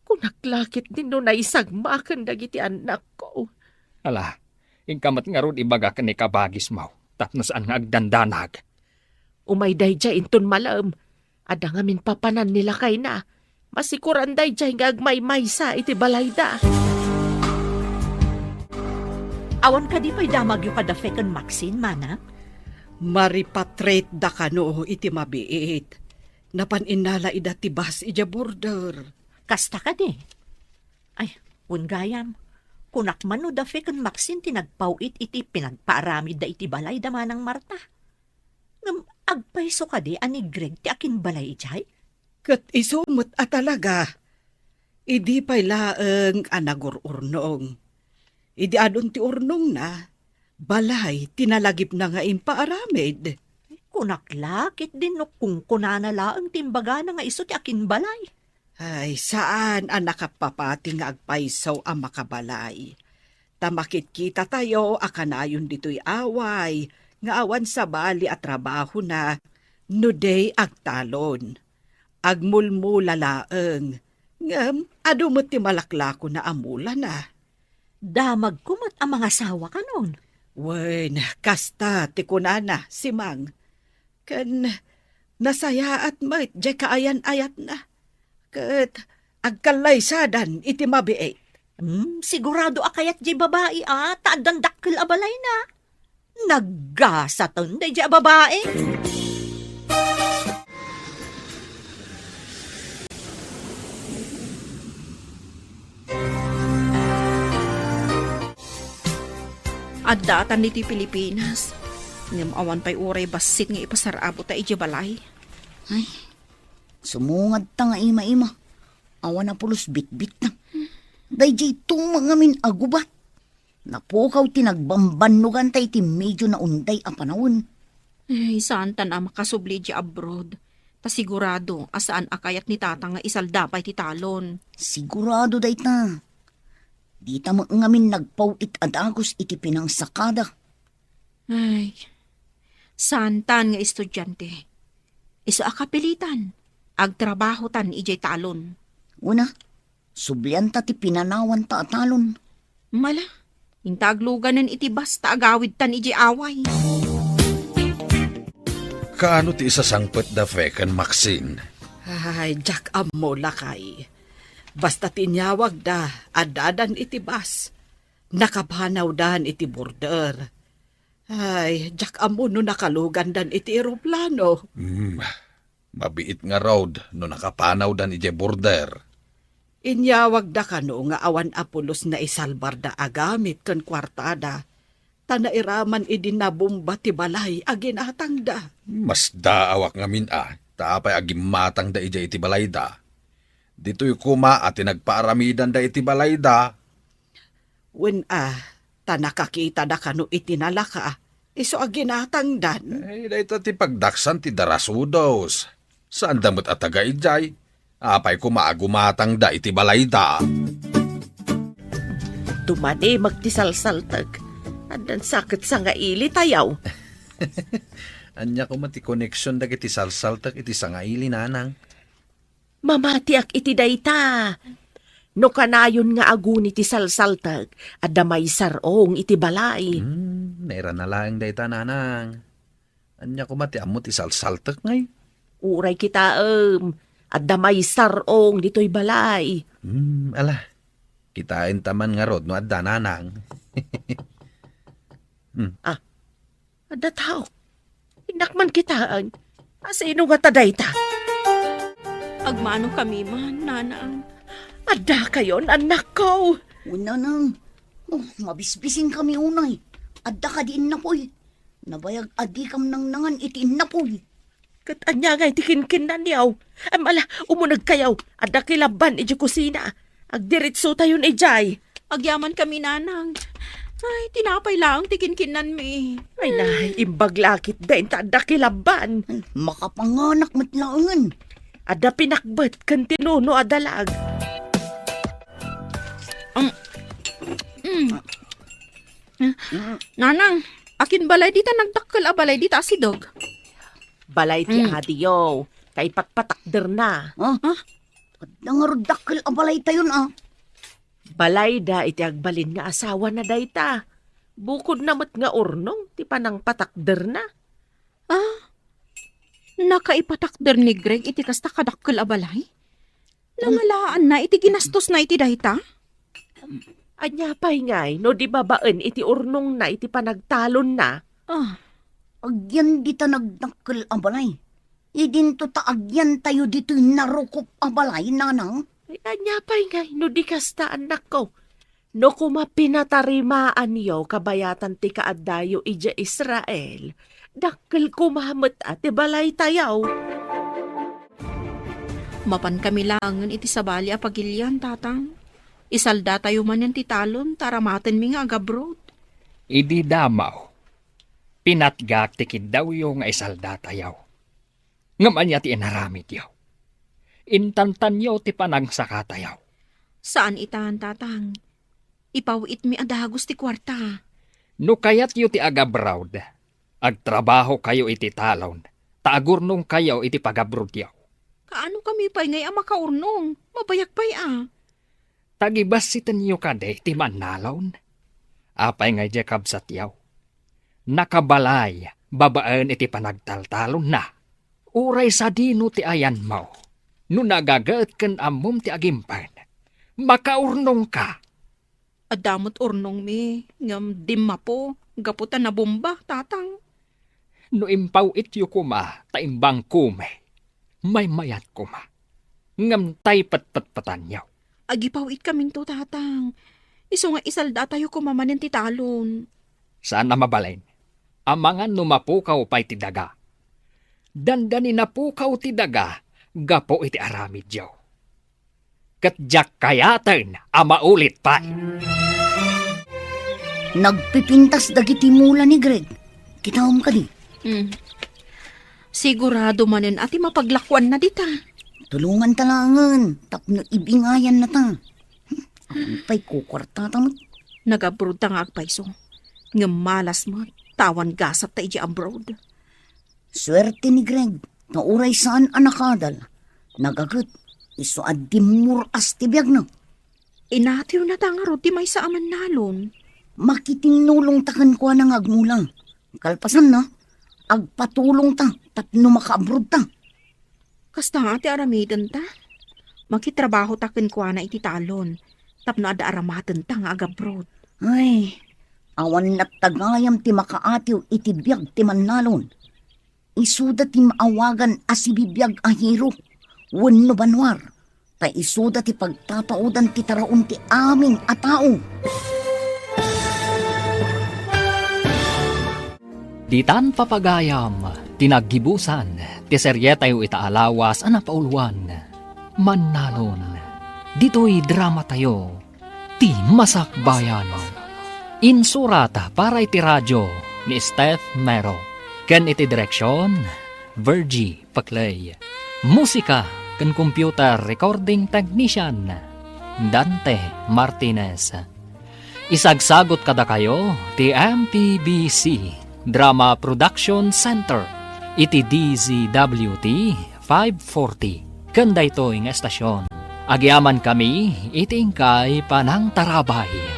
Kunak la ketdin no naisagmaken dagiti annakko. Ala, inka met ngarud ibagak ni kabagismo tapno saan nga agdandanag. Umay daydiay inton malem. Adda ngamin papanan ni lakayna. Masikuran daydiay nga agmaymaysa iti balayda. Awan kadi pay damagyo kada Fek ken Maxine, Manang? Maripatriate da kano iti mabiit. Napan innala ida ti bus idiay border. Kasta kadi? Ay, wen gayam, kunak man no da Fek ken Maxine ti nagpaw-it iti pinagpaaramidda iti balay da Manang Marta. Ngem agpayso kadi a ni Greg ti akinbalay idiay? Ket isu met a talaga. Idi pay laeng a nagur-urnong. Idi adun ti urnongna, balay ti nalagipna nga impaaramid. Kunak la ketdin no kunkunana laeng ti imbagana nga isu ti akinbalay. Ay, saan a nakapapati nga agpayso a makabalay. Ta makitkitatayo a kanayon ditoy away nga awan sabali a trabahona no di agtalon. Agmulmula laeng, ngem adu met ti malaklakona a mulana. Damagko met a mangasawa kanon. Wen, kasta ti kunana, Simang. Ken nasayaat met diay kaayan-ayatna. Ket agkallaysadan iti mabiit. Hmm, sigurado a kayat diay babai a ta addan dakkel a balayna. Naggasaten daydiay a babai. Adda atan ditoy Pilipinas. Ngem awan pay uray bassit nga ipasar-abutta idiay balay. Ay, sumungad ta nga ima-ima. Awan a pulos bitbitna. Daydiay tumang ngamin a gubat. Napukaw ti nagbambannoganta iti medio naunday a panawen. Ay, saantan a makasubli idiay abroad. Ta sigurado a saan a kayat ni Tatang nga isalda pay ti talon. Sigurado dayta. Dita met ngamin nagpaw-it a dagus iti pinangsakada. Ay, saantan nga estudiante. Isu a kapilitan, agtrabahotan idiay talon. Una, sublianta ti pinanawanta a talon. Mala, inta agluganen iti bas ta agawidtan iti away. Kaano ti isasangpetda, Fe, ken Maxine? Ay, diak ammo, lakay. Basta ti inyawagda, addadan iti bas. Nakapanawdan iti border. Ay, diak ammo no nakalugandan iti eroplano. Hmm, mabiit ngarud no nakapanawdan idiay border. Inyawagda kano nga awan a pulos naisalbarda a gamit ken kuartada, ta nairaman idi nabomba ti balay a ginatangda. Masdaawak ngamin a, ta apay a gimmatangda idiay iti balayda? Ditoy koma a ti nagpaaramidanda iti balayda. Wen a, ta nakakitada kano iti nalaka, isu a ginatangdan. Eh, dayta ti pagdaksan ti darasudos. Saanda met a taga idiay. Apay koma a gumatangda iti balayda? Tumani magti salsaltek. Addan saket sangaili tayaw. Ania koma ti koneksion dagiti salsaltek iti sangaili, nanang? Mamatiak iti dayta. No kanayon nga aguni ti salsaltek, adda maisar-ong iti balay. Hmm, nairana laeng dayta, nanang. Ania koma ti ammo ti salsaltek, ngay? Uray kitaem, adda maisar-ong ditoy balay. Hmm, ala. Kitaenta man ngarud no adda, nanang. Hmm. Ah, adda tao. Innak man kitaen. Asino ngata dayta? Agmano kami man, nanang. Adda kayon, annakko. O, nanang. Oh, mabisbising kami unay. Adda kadi innapoy? Nabayag a dikam nangnangan iti innapoy. Ket ania ngay ti kinkinnanyo? Ay, mala, umuneg kayo. Adda kilabban iti kusina. Agdiritso tayon idiay. Agyaman kami, nanang. Ay, tinapay laeng ti kinkinnanmi. Ay, nay, imbag lakit den ta adda kilabban. Ay, makapanganak met laengen. Adda pinakbet ken ti nuno a dalag. Um, mm. Nanang, akin balay dita nagdakkel a balay dita a sideg? Balay ti Mm. adiyo, ta ipatpatakderna. Ah? Ah? Adda ngarud dakkel a balay tayon, ah. Balayda iti agbalin nga asawana dayta. Bukodna met nga urnong ti panangpatakderna. Ah? Nakaipatakder ni Greg iti kasta kadakkel a balay? Nangalaanna iti ginastosna iti dayta? Ania pay ngay no di babaen iti urnongna iti panagtalonna? Ah. Agyan dita nagdakkel a balay. Idinto ta agyan tayo ditoy narukop a balay, nanang? Ay, ania pay ngay no di kasta, annakko? No koma pinatarimaanyo kabayatan ti kaaddayo idiay Israel, dakkel koma met a ti balaytayo. Mapan kami laengen iti sabali a pagilian, tatang. Isaldatayo manen ti talon ta aramatenmi nga agabroad. Idi damaw, pinatgak ti kiddawyo nga isaldatayo. Ngem ania ti inaramidyo? Intantanyo ti panangsakatayo. Saan itan, tatang. Ipaw-itmi a dagus ti kuarta. No kayatyo ti agabroad, agtrabahokayo iti talon, ta agurnongkayo iti pagabroadyo. Kaano kami pay ngay a makaurnong? Mabayag pay a. Tagibassitenyo kadi ti mannalon? Apay ngay diay kabsatyo? Nakabalay babaen iti panagtaltalonna. Uray sadino ti ayanmo, no nagaget ken ammom ti agimpen, makaurnongka. Adda met urnongmi, ngem dimmapo, gapu ta nabomba, tatang. No impaw-ityo koma ta imbangkomi, maymayat koma. Ngem tay petpetpetanyo. Agipaw-itkaminto, tatang. Isu nga isaldatayo koma manen ti talon. Saan a mabalin. Amangan no mapukaw pay ti daga. Dandani napukaw ti daga gapu iti aramidyo. Ket diak kayaten a maulit pay. Nagpipintas dagiti mula ni Greg. Kitaem kadi? Hmm. Sigurado manen a ti mapaglakuanna dita. Tulonganta laengen tapno ibingayanna ta. Awan pay kukuartata met. Nagabrodta nga agpayso. Ngem malas met, ta awan gasatta idiay abroad. Suerte ni Greg, ta uray saan a nakadal, nagaget, Isu a dimmur-as ti biagna. Inatiwnata ngarud ti maysa a mannalon. Makitinnulongta kenkuana nga agmulang. Kalpasanna, agpatulongta tapno makaabrodta. Kasta nga ti aramidenta. Makitrabahota kenkuana iti talon tapno adda aramatenta nga agabrod. Ay, awan latta gayam ti makaatiw iti biag ti mannalon. Isuda ti maawagan a sibibiag a hero wenno banwar, ta isuda ti pagtataudan ti taraon ti amin a tao. Ditan papagayam ti naggibusan ti serietayo ita a lawas a napauluan, Mannalon. Ditoy dramatayo, ti Masakbayan. Insurat para iti radio ni Steph Mero, ken iti direksyon, Virgie Paclay. Musika ken computer recording technician, Dante Martinez. Isagsagot kadakayo ti M P B C Drama Production Center iti D Z W T five forty. Ken daytoy nga estasyon, agyamankami iti inkay panangtarabay.